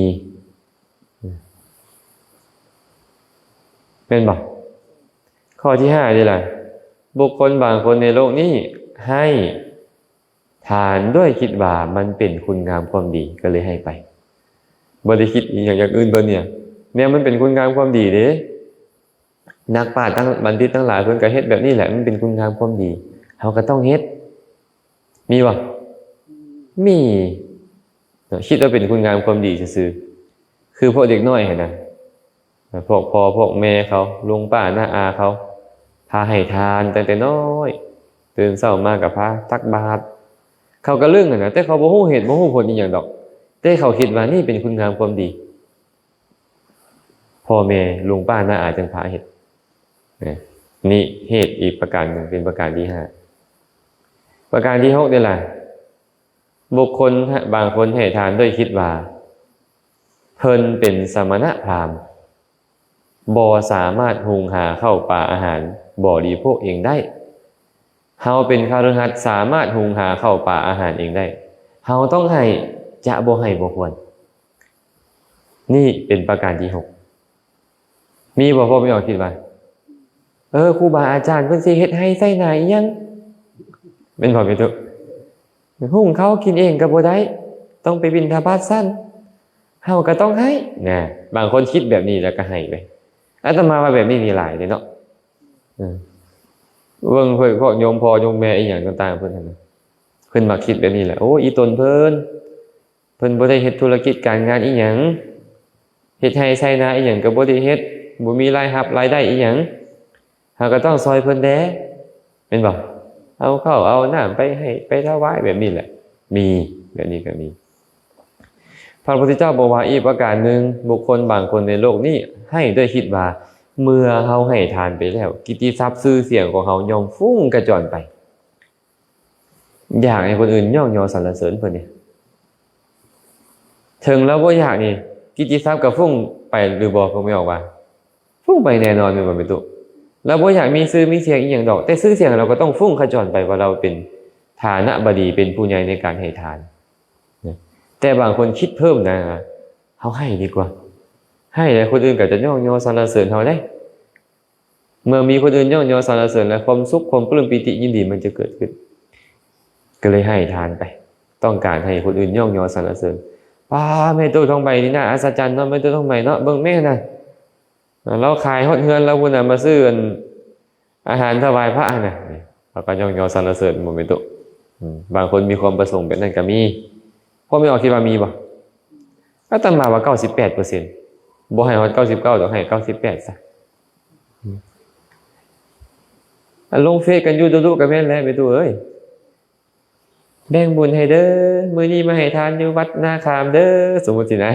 ແມ່ນບໍ່? ຂໍ້ທີຫ້ານີ້ລະ ບຸກຄົນບາງຄົນໃນໂລກນີ້ໃຫ້ທານດ້ວຍຄິດວ່າມັນເປັນຄຸນງາມຄວາມດີ ກໍເລີຍໃຫ້ໄປ ບໍ່ໄດ້ຄິດອີ່ຫຍັງຢ່າງອື່ນເບີດນີ້ ແນວມັນເປັນຄຸນງາມຄວາມດີເດ້. ນັກປາດທັງບັນດິດທັງຫຼາຍເພິ່ນກໍເຮັດແບບນີ້ແຫຼະ ມັນເປັນຄຸນງາມຄວາມດີ ເຮົາກໍຕ້ອງເຮັດ. ມີບໍ່? ມີເນາະ ຄິດວ່າເປັນຄຸນງາມຄວາມດີຊື່ໆ ຄືພວກເດັກນ້ອຍຫັ້ນນະ ພວກພໍ່ພວກແມ່ເຂົາ ລຸງປ້ານ້າອາເຂົາ ພາໃຫ້ທານຕັ້ງແຕ່ນ້ອຍ ຕື່ນເຊົ້າມາກໍພາຕັກບາດ ເຂົາກໍລຶ້ງຫັ້ນນະ ແຕ່ເຂົາບໍ່ຮູ້ເຫດບໍ່ຮູ້ຜົນອີ່ຫຍັງດອກ ແຕ່ເຂົາຄິດວ່ານີ້ເປັນຄຸນງາມຄວາມດີ. ພໍ່ແມ່ລຸງປ້ານ້າອາຈຶ່ງພາເຮັດນະ. ນີ້ເຫດອີກປະການໜຶ່ງ ເປັນປະການທີຫ້າ. ປະການທີຫົກເດ້ລະ ບຸກຄົນບາງຄົນໃຫ້ທານດ້ວຍຄິດວ່າເພິ່ນເປັນສະມະນະພາມ ບໍ່ສາມາດຫຸງຫາເຂົ້າປາອາຫານບໍລິໂພກເອງໄດ້. ເຮົາເປັນຄະລືຫັດສາມາດຫຸງຫາເຂົ້າປາອາຫານເອງໄດ້. ເຮົາຕ້ອງໃຫ້ ຈະບໍ່ໃຫ້ບໍ່ຄວນ. ນີ້ເປັນປະການທີຫົກ. ມີບໍ່ພໍ່ແມ່ອອກຄິດວ່າ ເອີ ຄູບາອາຈານເພິ່ນຊິເຮັດໄຮ່ໄຖນາອີ່ຫຍັງ? ແມ່ນບໍ່ແມ່ຕູ້? ຫຸງເຂົ້າກິນເອງກໍບໍ່ໄດ້ ຕ້ອງໄປບິນທະບາດຊັ້ນ ເຮົາກໍຕ້ອງໃຫ້ນະ. ບາງຄົນຄິດແບບນີ້ແລ້ວກໍໃຫ້ໄປ. ອາດຕະມາວ່າແບບນີ້ນີ້ຫຼາຍເດ້ເນາະ. ເອີ ເບິ່ງພວກໂຍມພໍ່ໂຍມແມ່ອີ່ຫຍັງຕ່າງໆ ເພິ່ນຫັ້ນນະ ເພິ່ນມັກຄິດແບບນີ້ແຫຼະ. ໂອ້ ອີ່ຕົນເພິ່ນ ເພິ່ນບໍ່ໄດ້ເຮັດທຸລະກິດການງານອີ່ຫຍັງ ເຮັດໄຮ່ໄຖນາອີ່ຫຍັງກໍບໍ່ໄດ້ເຮັດ, ບໍ່ມີລາຍຮັບລາຍໄດ້ອີ່ຫຍັງ, ເຮົາກໍຕ້ອງຊ່ອຍເພິ່ນແດ່ ແມ່ນບໍ່? ເອົາເຂົ້າເອົານ້ຳໄປໃຫ້ໄປຖວາຍ ແບບນີ້ແຫຼະ ມີ ແບບນີ້ກໍມີ. ພະພຸດທະເຈົ້າບອກວ່າ ອີກປະການໜຶ່ງ, ບຸກຄົນບາງຄົນໃນໂລກນີ້ໃຫ້ດ້ວຍຄິດວ່າ ເມື່ອເຮົາໃຫ້ທານໄປແລ້ວ ກິດຕິສັບຊື່ສຽງຂອງເຮົາຍ່ອມຟຸ້ງກະຈອນໄປ. ຢາກໃຫ້ຄົນອື່ນຍ້ອງຍໍສັນລະເສີນເພິ່ນນີ້ ເຖິງລາວບໍ່ຢາກນີ້ ກິດຕິສັບກໍຟຸ້ງໄປຫຼືບໍ່? ເພິ່ນບໍ່ອອກວ່າ ຟຸ້ງໄປແນ່ນອນແມ່ນບໍ່ແມ່ຕູ້? ລາວບໍ່ຢາກມີຊື່ມີສຽງອີ່ຫຍັງດອກ, ແຕ່ຊື່ສຽງລາວກໍຕ້ອງຟຸ້ງຂະຈອນໄປ ວ່າລາວເປັນຖານະບະດີ ເປັນຜູ້ໃຫຍ່ໃນການໃຫ້ທານນະ. ແຕ່ບາງຄົນຄິດເພີ່ມນະ, ເຮົາໃຫ້ດີກວ່າ, ໃຫ້ແລ້ວຄົນອື່ນກໍຈະຍ້ອງຍໍສັນລະເສີນເຮົາເດ້. ເມື່ອມີຄົນອື່ນຍ້ອງຍໍສັນລະເສີນແລ້ວ ຄວາມສຸກ ຄວາມປຶ້ມປີຕິຍິນດີມັນຈະເກີດຂຶ້ນ, ກໍເລີຍໃຫ້ທານໄປ, ຕ້ອງການໃຫ້ຄົນອື່ນຍ້ອງຍໍສັນລະເສີນ. ປ້າ ແມ່ຕູ້ທອງໃບນີ້ໜ້າອັດສະຈັນເນາະ, ແມ່ຕູ້ທອງໃບເນາະ, ເບິ່ງແມ່ນະ ລາວຂາຍຮອດເຮືອນລາວພຸ້ນນະ ມາຊື້ອັນ ອາຫານຖວາຍພະຫັ້ນນະ, ເຮົາກໍຍ້ອງຍໍສັນລະເສີນບໍ່ແມ່ນຕຸ. ອືມ ບາງຄົນມີຄວາມປະສົງແບບນັ້ນກໍມີ. ພວກແມ່ອອກຄິດວ່າມີບໍ່? ອາດຕະມາວ່າເກົ້າສິບແປດເປີເຊັນ, ບໍ່ໃຫ້ຮອດເກົ້າສິບເກົ້າດອກ, ໃຫ້ເກົ້າສິບແປດຊະ. ອືມ ອັນລົງເຟສກັນຢູ່ດຸໆກໍແມ່ນແຫຼະແມ່ຕູ້ເອີຍ. ແບ່ງບຸນໃຫ້ເດີ, ມື້ນີ້ມາໃຫ້ທານຢູ່ວັດນາຄາມເດີ, ສົມມຸດຊີ້ນະ.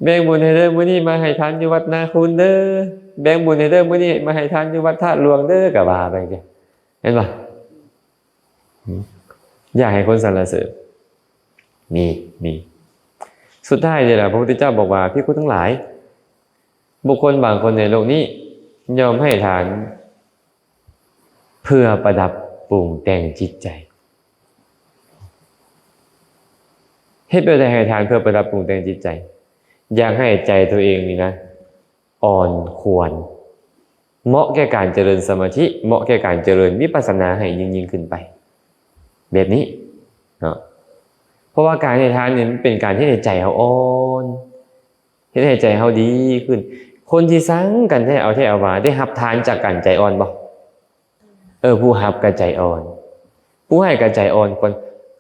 ແບ່ງບຸນໃຫ້ເດີ, ມື້ນີ້ມາໃຫ້ທານຢູ່ວັດນາຄູນເດີ, ແບ່ງບຸນໃຫ້ເດີ, ມື້ນີ້ມາໃຫ້ທານຢູ່ວັດທາດຫຼວງເດີ, ກໍວ່າໄປຈັ່ງຊີ້ ແມ່ນບໍ່? ອືມ ຢາກໃຫ້ຄົນສັນລະເສີນ ມີ ມີ. ສຸດທ້າຍນີ້ລະ ພະພຸດທະເຈົ້າບອກວ່າ ພິກຂຸທັງຫຼາຍ, ບຸກຄົນບາງຄົນໃນໂລກນີ້ ຍອມໃຫ້ທານ ເພື່ອປະດັບປຸງແຕ່ງຈິດໃຈ. ເຮັດແບບໃດໃຫ້ທານເພື່ອປະດັບປຸງແຕ່ງຈິດໃຈ? ຢາກໃຫ້ໃຈຕົວເອງນີ້ນະ ອ່ອນຄວນ, ເໝາະແກ່ການຈະເລີນສະມາທິ, ເໝາະແກ່ການຈະເລີນວິປັດສະນາໃຫ້ຍິ່ງໆຂຶ້ນໄປ ແບບນີ້ເນາະ. ເພາະວ່າການໃຫ້ທານນີ້ ມັນເປັນການເຮັດໃຫ້ໃຈເຮົາອ່ອນ, ເຮັດໃຫ້ໃຈເຮົາດີຂຶ້ນ. ຄົນທີ່ຊັງກັນແທ້ເອົາແທ້ເອົາວ່າ ໄດ້ຮັບທານຈາກການໃຈອ່ອນບໍ່? ເອີ ຜູ້ຮັບກໍໃຈອ່ອນ, ຜູ້ໃຫ້ກໍໃຈອ່ອນ. ຄົນ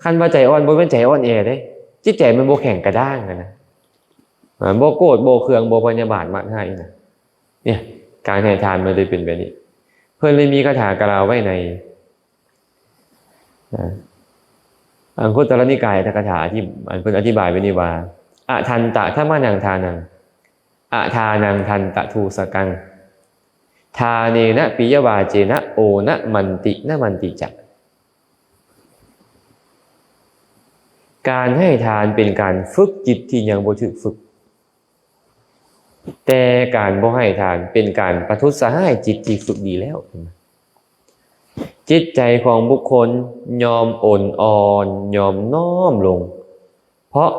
ຄັນວ່າໃຈອ່ອນ ບໍ່ແມ່ນໃຈອ່ອນແອເດ້, ຈິດໃຈມັນບໍ່ແຂງກະດ້າງຫັ້ນນະ, ບໍ່ໂກດ ບໍ່ເຄືອງ ບໍ່ພະຍາບາດມາດຮ້າຍນະ. ເນຍ ການໃຫ້ທານມັນເລີຍເປັນແບບນີ້. ເພິ່ນເລີຍມີຄາຖາກ່າວໄວ້ໃນ ນະ ອັງຄຸດຕະລະນິກາຍອັດຖະກະຖາ ທີ່ ອັນເພິ່ນອະທິບາຍໄວ້ນີ້ວ່າ ອະທັນຕະທຳມະນັງທານັງ ອະທານັງທັນຕະທູສະກັງ ທາເນນະປິຍະວາເຈນະ ໂອນະມັນຕິນະມັນຕິຈະ. ການໃຫ້ທານເປັນການຝຶກຈິດທີ່ຍັງບໍ່ຖືກຝຶກ. ແຕ່ການບໍ່ໃຫ້ທານເປັນການປະທຸດສະຫາຍຈິດທີ່ຝຶກດີແລ້ວ. ຈິດໃຈຂອງບຸກຄົນຍອມໂອນອ່ອນ, ຍອມນ້ອມລົງ ເພາະ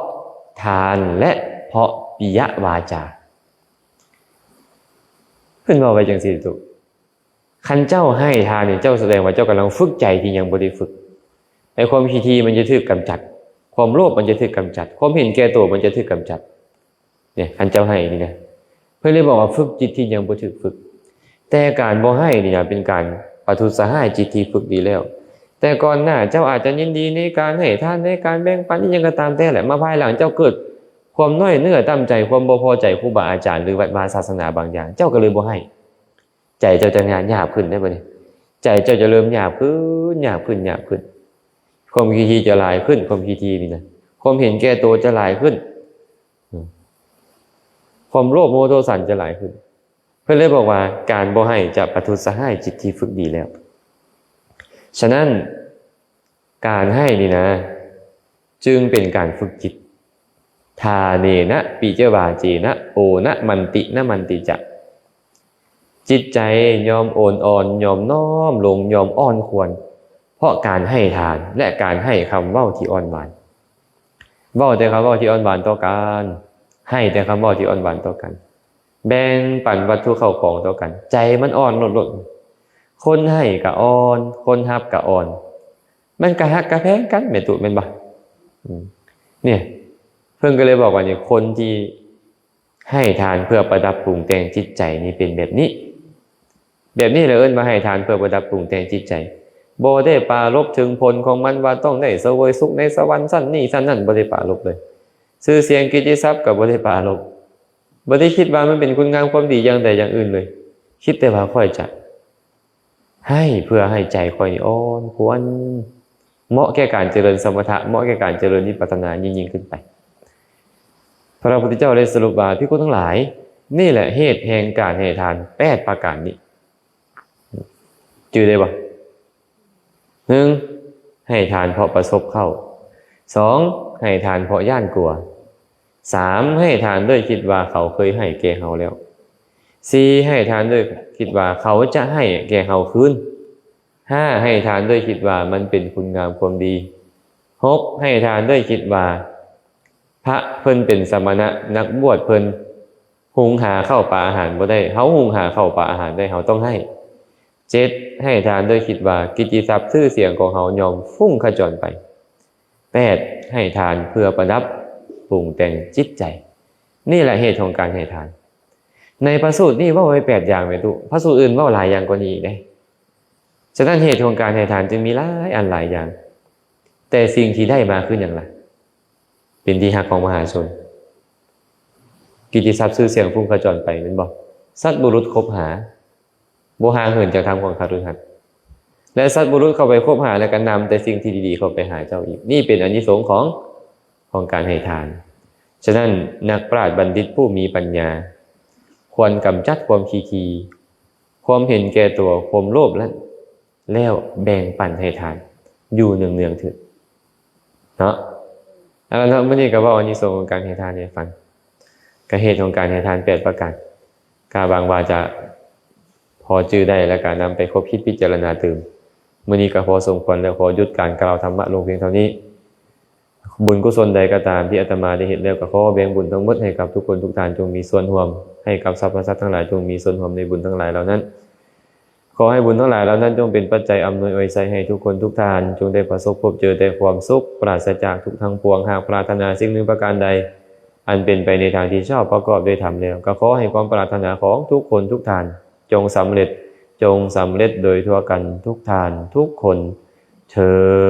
ທານ ແລະ ເພາະປິຍະວາຈາ. ເພິ່ນເວົ້າໄວ້ຈັ່ງຊີ້ຕຸ. ຄັນເຈົ້າໃຫ້ທານນີ້ ເຈົ້າສະແດງວ່າເຈົ້າກຳລັງຝຶກໃຈທີ່ຍັງບໍ່ໄດ້ຝຶກ. ໄອ້ຄວາມຂີ້ຖີ່ມັນຈະຖືກກຳຈັດ, ຄວາມໂລບມັນຈະຖືກກຳຈັດ, ຄວາມເຫັນແກ່ໂຕມັນຈະຖືກກຳຈັດ. ເນຍ ຄັນເຈົ້າໃຫ້ນີ້ນະ, ເພິ່ນເລີຍບອກວ່າຝຶກຈິດທີ່ຍັງບໍ່ຖືກຝຶກ. ແຕ່ການບໍ່ໃຫ້ນີ້ນະ ເປັນການປະທຸດສະຫາຍຈິດທີ່ຝຶກດີແລ້ວ. ແຕ່ກ່ອນໜ້າເຈົ້າອາດຈະຍິນດີໃນການໃຫ້ທານ, ໃນການແບ່ງປັນ ອີ່ຫຍັງກໍຕາມແຕ່ແຫຼະ. ມາພາຍຫຼັງເຈົ້າເກີດຄວາມນ້ອຍເນື້ອຕ່ຳໃຈ, ຄວາມບໍ່ພໍໃຈຄູບາອາຈານ ຫຼື ວັດວາສາສະໜາບາງຢ່າງ, ເຈົ້າກໍເລີຍບໍ່ໃຫ້. ໃຈເຈົ້າຈະຍາບຂຶ້ນເດ້ບັດນີ້, ໃຈເຈົ້າຈະເລີ່ມຫຍາບຂຶ້ນ, ຫຍາບຂຶ້ນ, ຫຍາບຂຶ້ນ. ຄວາມຂີ້ຖີ່ຈະຫຼາຍຂຶ້ນ, ຄວາມຂີ້ຖີ່ນີ້ນະ, ຄວາມເຫັນແກ່ໂຕຈະຫຼາຍຂຶ້ນ, ຄວາມໂລບໂມໂທສັນຈະຫຼາຍຂຶ້ນ. ເພິ່ນເລີຍບອກວ່າ ການບໍ່ໃຫ້ຈະປະທຸດສະຫາຍຈິດທີ່ຝຶກດີແລ້ວ. ສະນັ້ນ ການໃຫ້ນີ້ນະ ຈຶ່ງເປັນການຝຶກຈິດ. ທາເນນະປິຍະວາເຈນະ ໂອນະມັນຕິນະມັນຕິຈະ. ຈິດໃຈຍອມໂອນອ່ອນ, ຍອມນ້ອມລົງ, ຍອມອ່ອນຄວນ ເພາະການໃຫ້ທານ ແລະ ການໃຫ້ຄຳເວົ້າທີ່ອ່ອນຫວານ. ເວົ້າແຕ່ຄຳເວົ້າທີ່ອ່ອນຫວານຕໍ່ກັນ, ໃຫ້ແຕ່ຄຳເວົ້າທີ່ອ່ອນຫວານຕໍ່ກັນ, ແບ່ງປັນວັດຖຸເຂົ້າຂອງຕໍ່ກັນ, ໃຈມັນອ່ອນໂລດໆ. ຄົນໃຫ້ກະອ່ອນ, ຄົນຮັບກະອ່ອນ, ມັນກະຮັກກະແພງກັນແມ່ນຕຸ ແມ່ນບໍ່? ອືມ ນີ້ ເພິ່ນກໍເລີຍບອກວ່ານີ້ ຄົນທີ່ໃຫ້ທານເພື່ອປະດັບປຸງແຕ່ງຈິດໃຈນີ້ເປັນແບບນີ້. ແບບນີ້ລະເອີ້ນວ່າໃຫ້ທານເພື່ອປະດັບປຸງແຕ່ງຈິດໃຈ. ບໍ່ໄດ້ປາລົບເຖິງຜົນຂອງມັນວ່າຕ້ອງໄດ້ສະເຫວີຍສຸກໃນສະຫວັນຊັ້ນນີ້ຊັ້ນນັ້ນ, ບໍ່ໄດ້ປາລົບເລີຍ. ຊື່ສຽງກິດຕິສັບກໍບໍ່ໄດ້ປາລົບ. ບໍ່ໄດ້ຄິດວ່າມັນເປັນຄຸນງາມຄວາມດີຢ່າງໃດຢ່າງອື່ນເລີຍ, ຄິດແຕ່ວ່າຂ້ອຍຈະໃຫ້ເພື່ອໃຫ້ໃຈຂ້ອຍນີ້ອ່ອນຄວນ, ເໝາະແກ່ການຈະເລີນສະມະຖະ, ເໝາະແກ່ການຈະເລີນວິປັດສະນາຍິ່ງໆຂຶ້ນໄປ. ພະພຸດທະເຈົ້າໄດ້ສະຫຼຸບວ່າ, ພິກຂຸທັງຫຼາຍ, ນີ້ແຫຼະເຫດແຫ່ງການໃຫ້ທານແປດປະການນີ້. ຈື່ໄດ້ບໍ່? ໜຶ່ງ ໃຫ້ທານເພາະປະສົບເຂົ້າ. ສອງ ໃຫ້ທານເພາະຢ້ານກົວ. ສາມ ໃຫ້ທານດ້ວຍຄິດວ່າເຂົາເຄີຍໃຫ້ແກ່ເຮົາແລ້ວ. ສີ່ ໃຫ້ທານດ້ວຍຄິດວ່າເຂົາຈະໃຫ້ແກ່ເຮົາຄືນ. ຫ້າ ໃຫ້ທານດ້ວຍຄິດວ່າມັນເປັນຄຸນງາມຄວາມດີ. ຫົກ ໃຫ້ທານດ້ວຍຄິດວ່າພະເພິ່ນເປັນສະມະນະ, ນັກບວດເພິ່ນ ຫຸງຫາເຂົ້າປາອາຫານບໍ່ໄດ້, ເຮົາຫຸງຫາເຂົ້າປາອາຫານໄດ້, ເຮົາຕ້ອງໃຫ້. ເຈັດ ໃຫ້ທານດ້ວຍຄິດວ່າກິດຕິສັບຊື່ສຽງຂອງເຮົາຍ່ອມຟຸ້ງຂະຈອນໄປ. ແປດ ໃຫ້ທານເພື່ອປະດັບປຸງແຕ່ງຈິດໃຈ. ນີ້ແຫຼະເຫດຂອງການໃຫ້ທານ. ໃນພະສູດນີ້ເວົ້າໄວ້ແປດຢ່າງແມ່ຕຸ, ພະສູດອື່ນເວົ້າຫຼາຍຢ່າງກວ່ານີ້ອີກເດ້. ສະນັ້ນເຫດຂອງການໃຫ້ທານຈຶ່ງມີຫຼາຍອັນຫຼາຍຢ່າງ, ແຕ່ສິ່ງທີ່ໄດ້ມາຄືຫຍັງລະ? ເປັນທີ່ຮັກຂອງມະຫາຊົນ, ກິດຕິສັບຊື່ສຽງຟຸ້ງຂະຈອນໄປແມ່ນບໍ່? ສັດບຸລຸດຄົບຫາ, ບໍ່ຫ່າງເຫີນຈາກທຳຂອງຄະລືຫັດ, ແລະ ສັດບຸລຸດເຂົ້າໄປຄົບຫາ ແລະ ກໍນຳແຕ່ສິ່ງທີ່ດີໆເຂົ້າໄປຫາເຈົ້າອີກ. ນີ້ເປັນອານິສົງຂອງ ຂອງການໃຫ້ທານ. ສະນັ້ນ ນັກປາດບັນດິດຜູ້ມີປັນຍາ ຄວນກຳຈັດຄວາມຂີ້ຖີ່, ຄວາມເຫັນແກ່ຕົວ, ຄວາມໂລບ ແລ້ວແບ່ງປັນໃຫ້ທານຢູ່ເນືອງໆເທີດເນາະ. ເອົາລະເນາະ, ມື້ນີ້ກໍເວົ້າອານິສົງຂອງການໃຫ້ທານໃຫ້ຟັງ, ກະເຫດຂອງການໃຫ້ທານແປດປະການ, ກະຫວັງວ່າຈະພໍຈື່ໄດ້ ແລ້ວກະນຳໄປຄົບຄິດພິຈາລະນາຕື່ມ. ມື້ນີ້ກໍພໍສົມຄວນແລ້ວ, ຂໍຢຸດການກ່າວທຳມະລົງພຽງເທົ່ານີ້. ບຸນກຸສົນໃດກໍຕາມທີ່ອາດຕະມາໄດ້ເຮັດແລ້ວ ກໍຂໍແບ່ງບຸນທັງໝົດໃຫ້ກັບທຸກຄົນທຸກທ່ານ ຈົ່ງມີສ່ວນຮ່ວມ, ໃຫ້ກັບສັບພະສັດທັງຫຼາຍ ຈົ່ງມີສ່ວນຮ່ວມໃນບຸນທັງຫຼາຍເຫຼົ່ານັ້ນ. ຂໍໃຫ້ບຸນທັງຫຼາຍເຫຼົ່ານັ້ນ ຈົ່ງເປັນປັດໄຈອຳນວຍອວຍໄຊໃຫ້ທຸກຄົນທຸກທ່ານ ຈົ່ງໄດ້ປະສົບພົບເຈີແຕ່ຄວາມສຸກ, ປາສະຈາກທຸກທັງປວງ. ຫາກປາດຖະໜາສິ່ງໜຶ່ງປະການໃດ ອັນເປັນໄປໃນທາງທີ່ຊອບປະກອບດ້ວຍທຳແລ້ວ, ກໍຂໍໃຫ້ຄວາມປາດຖະໜາຂອງທຸກຄົນທຸກທ່ານ ຈົ່ງສຳເລັດ, ຈົ່ງສຳເລັດໂດຍທົ່ວກັນທຸກທ່ານທຸກຄົນເທີ້ນ.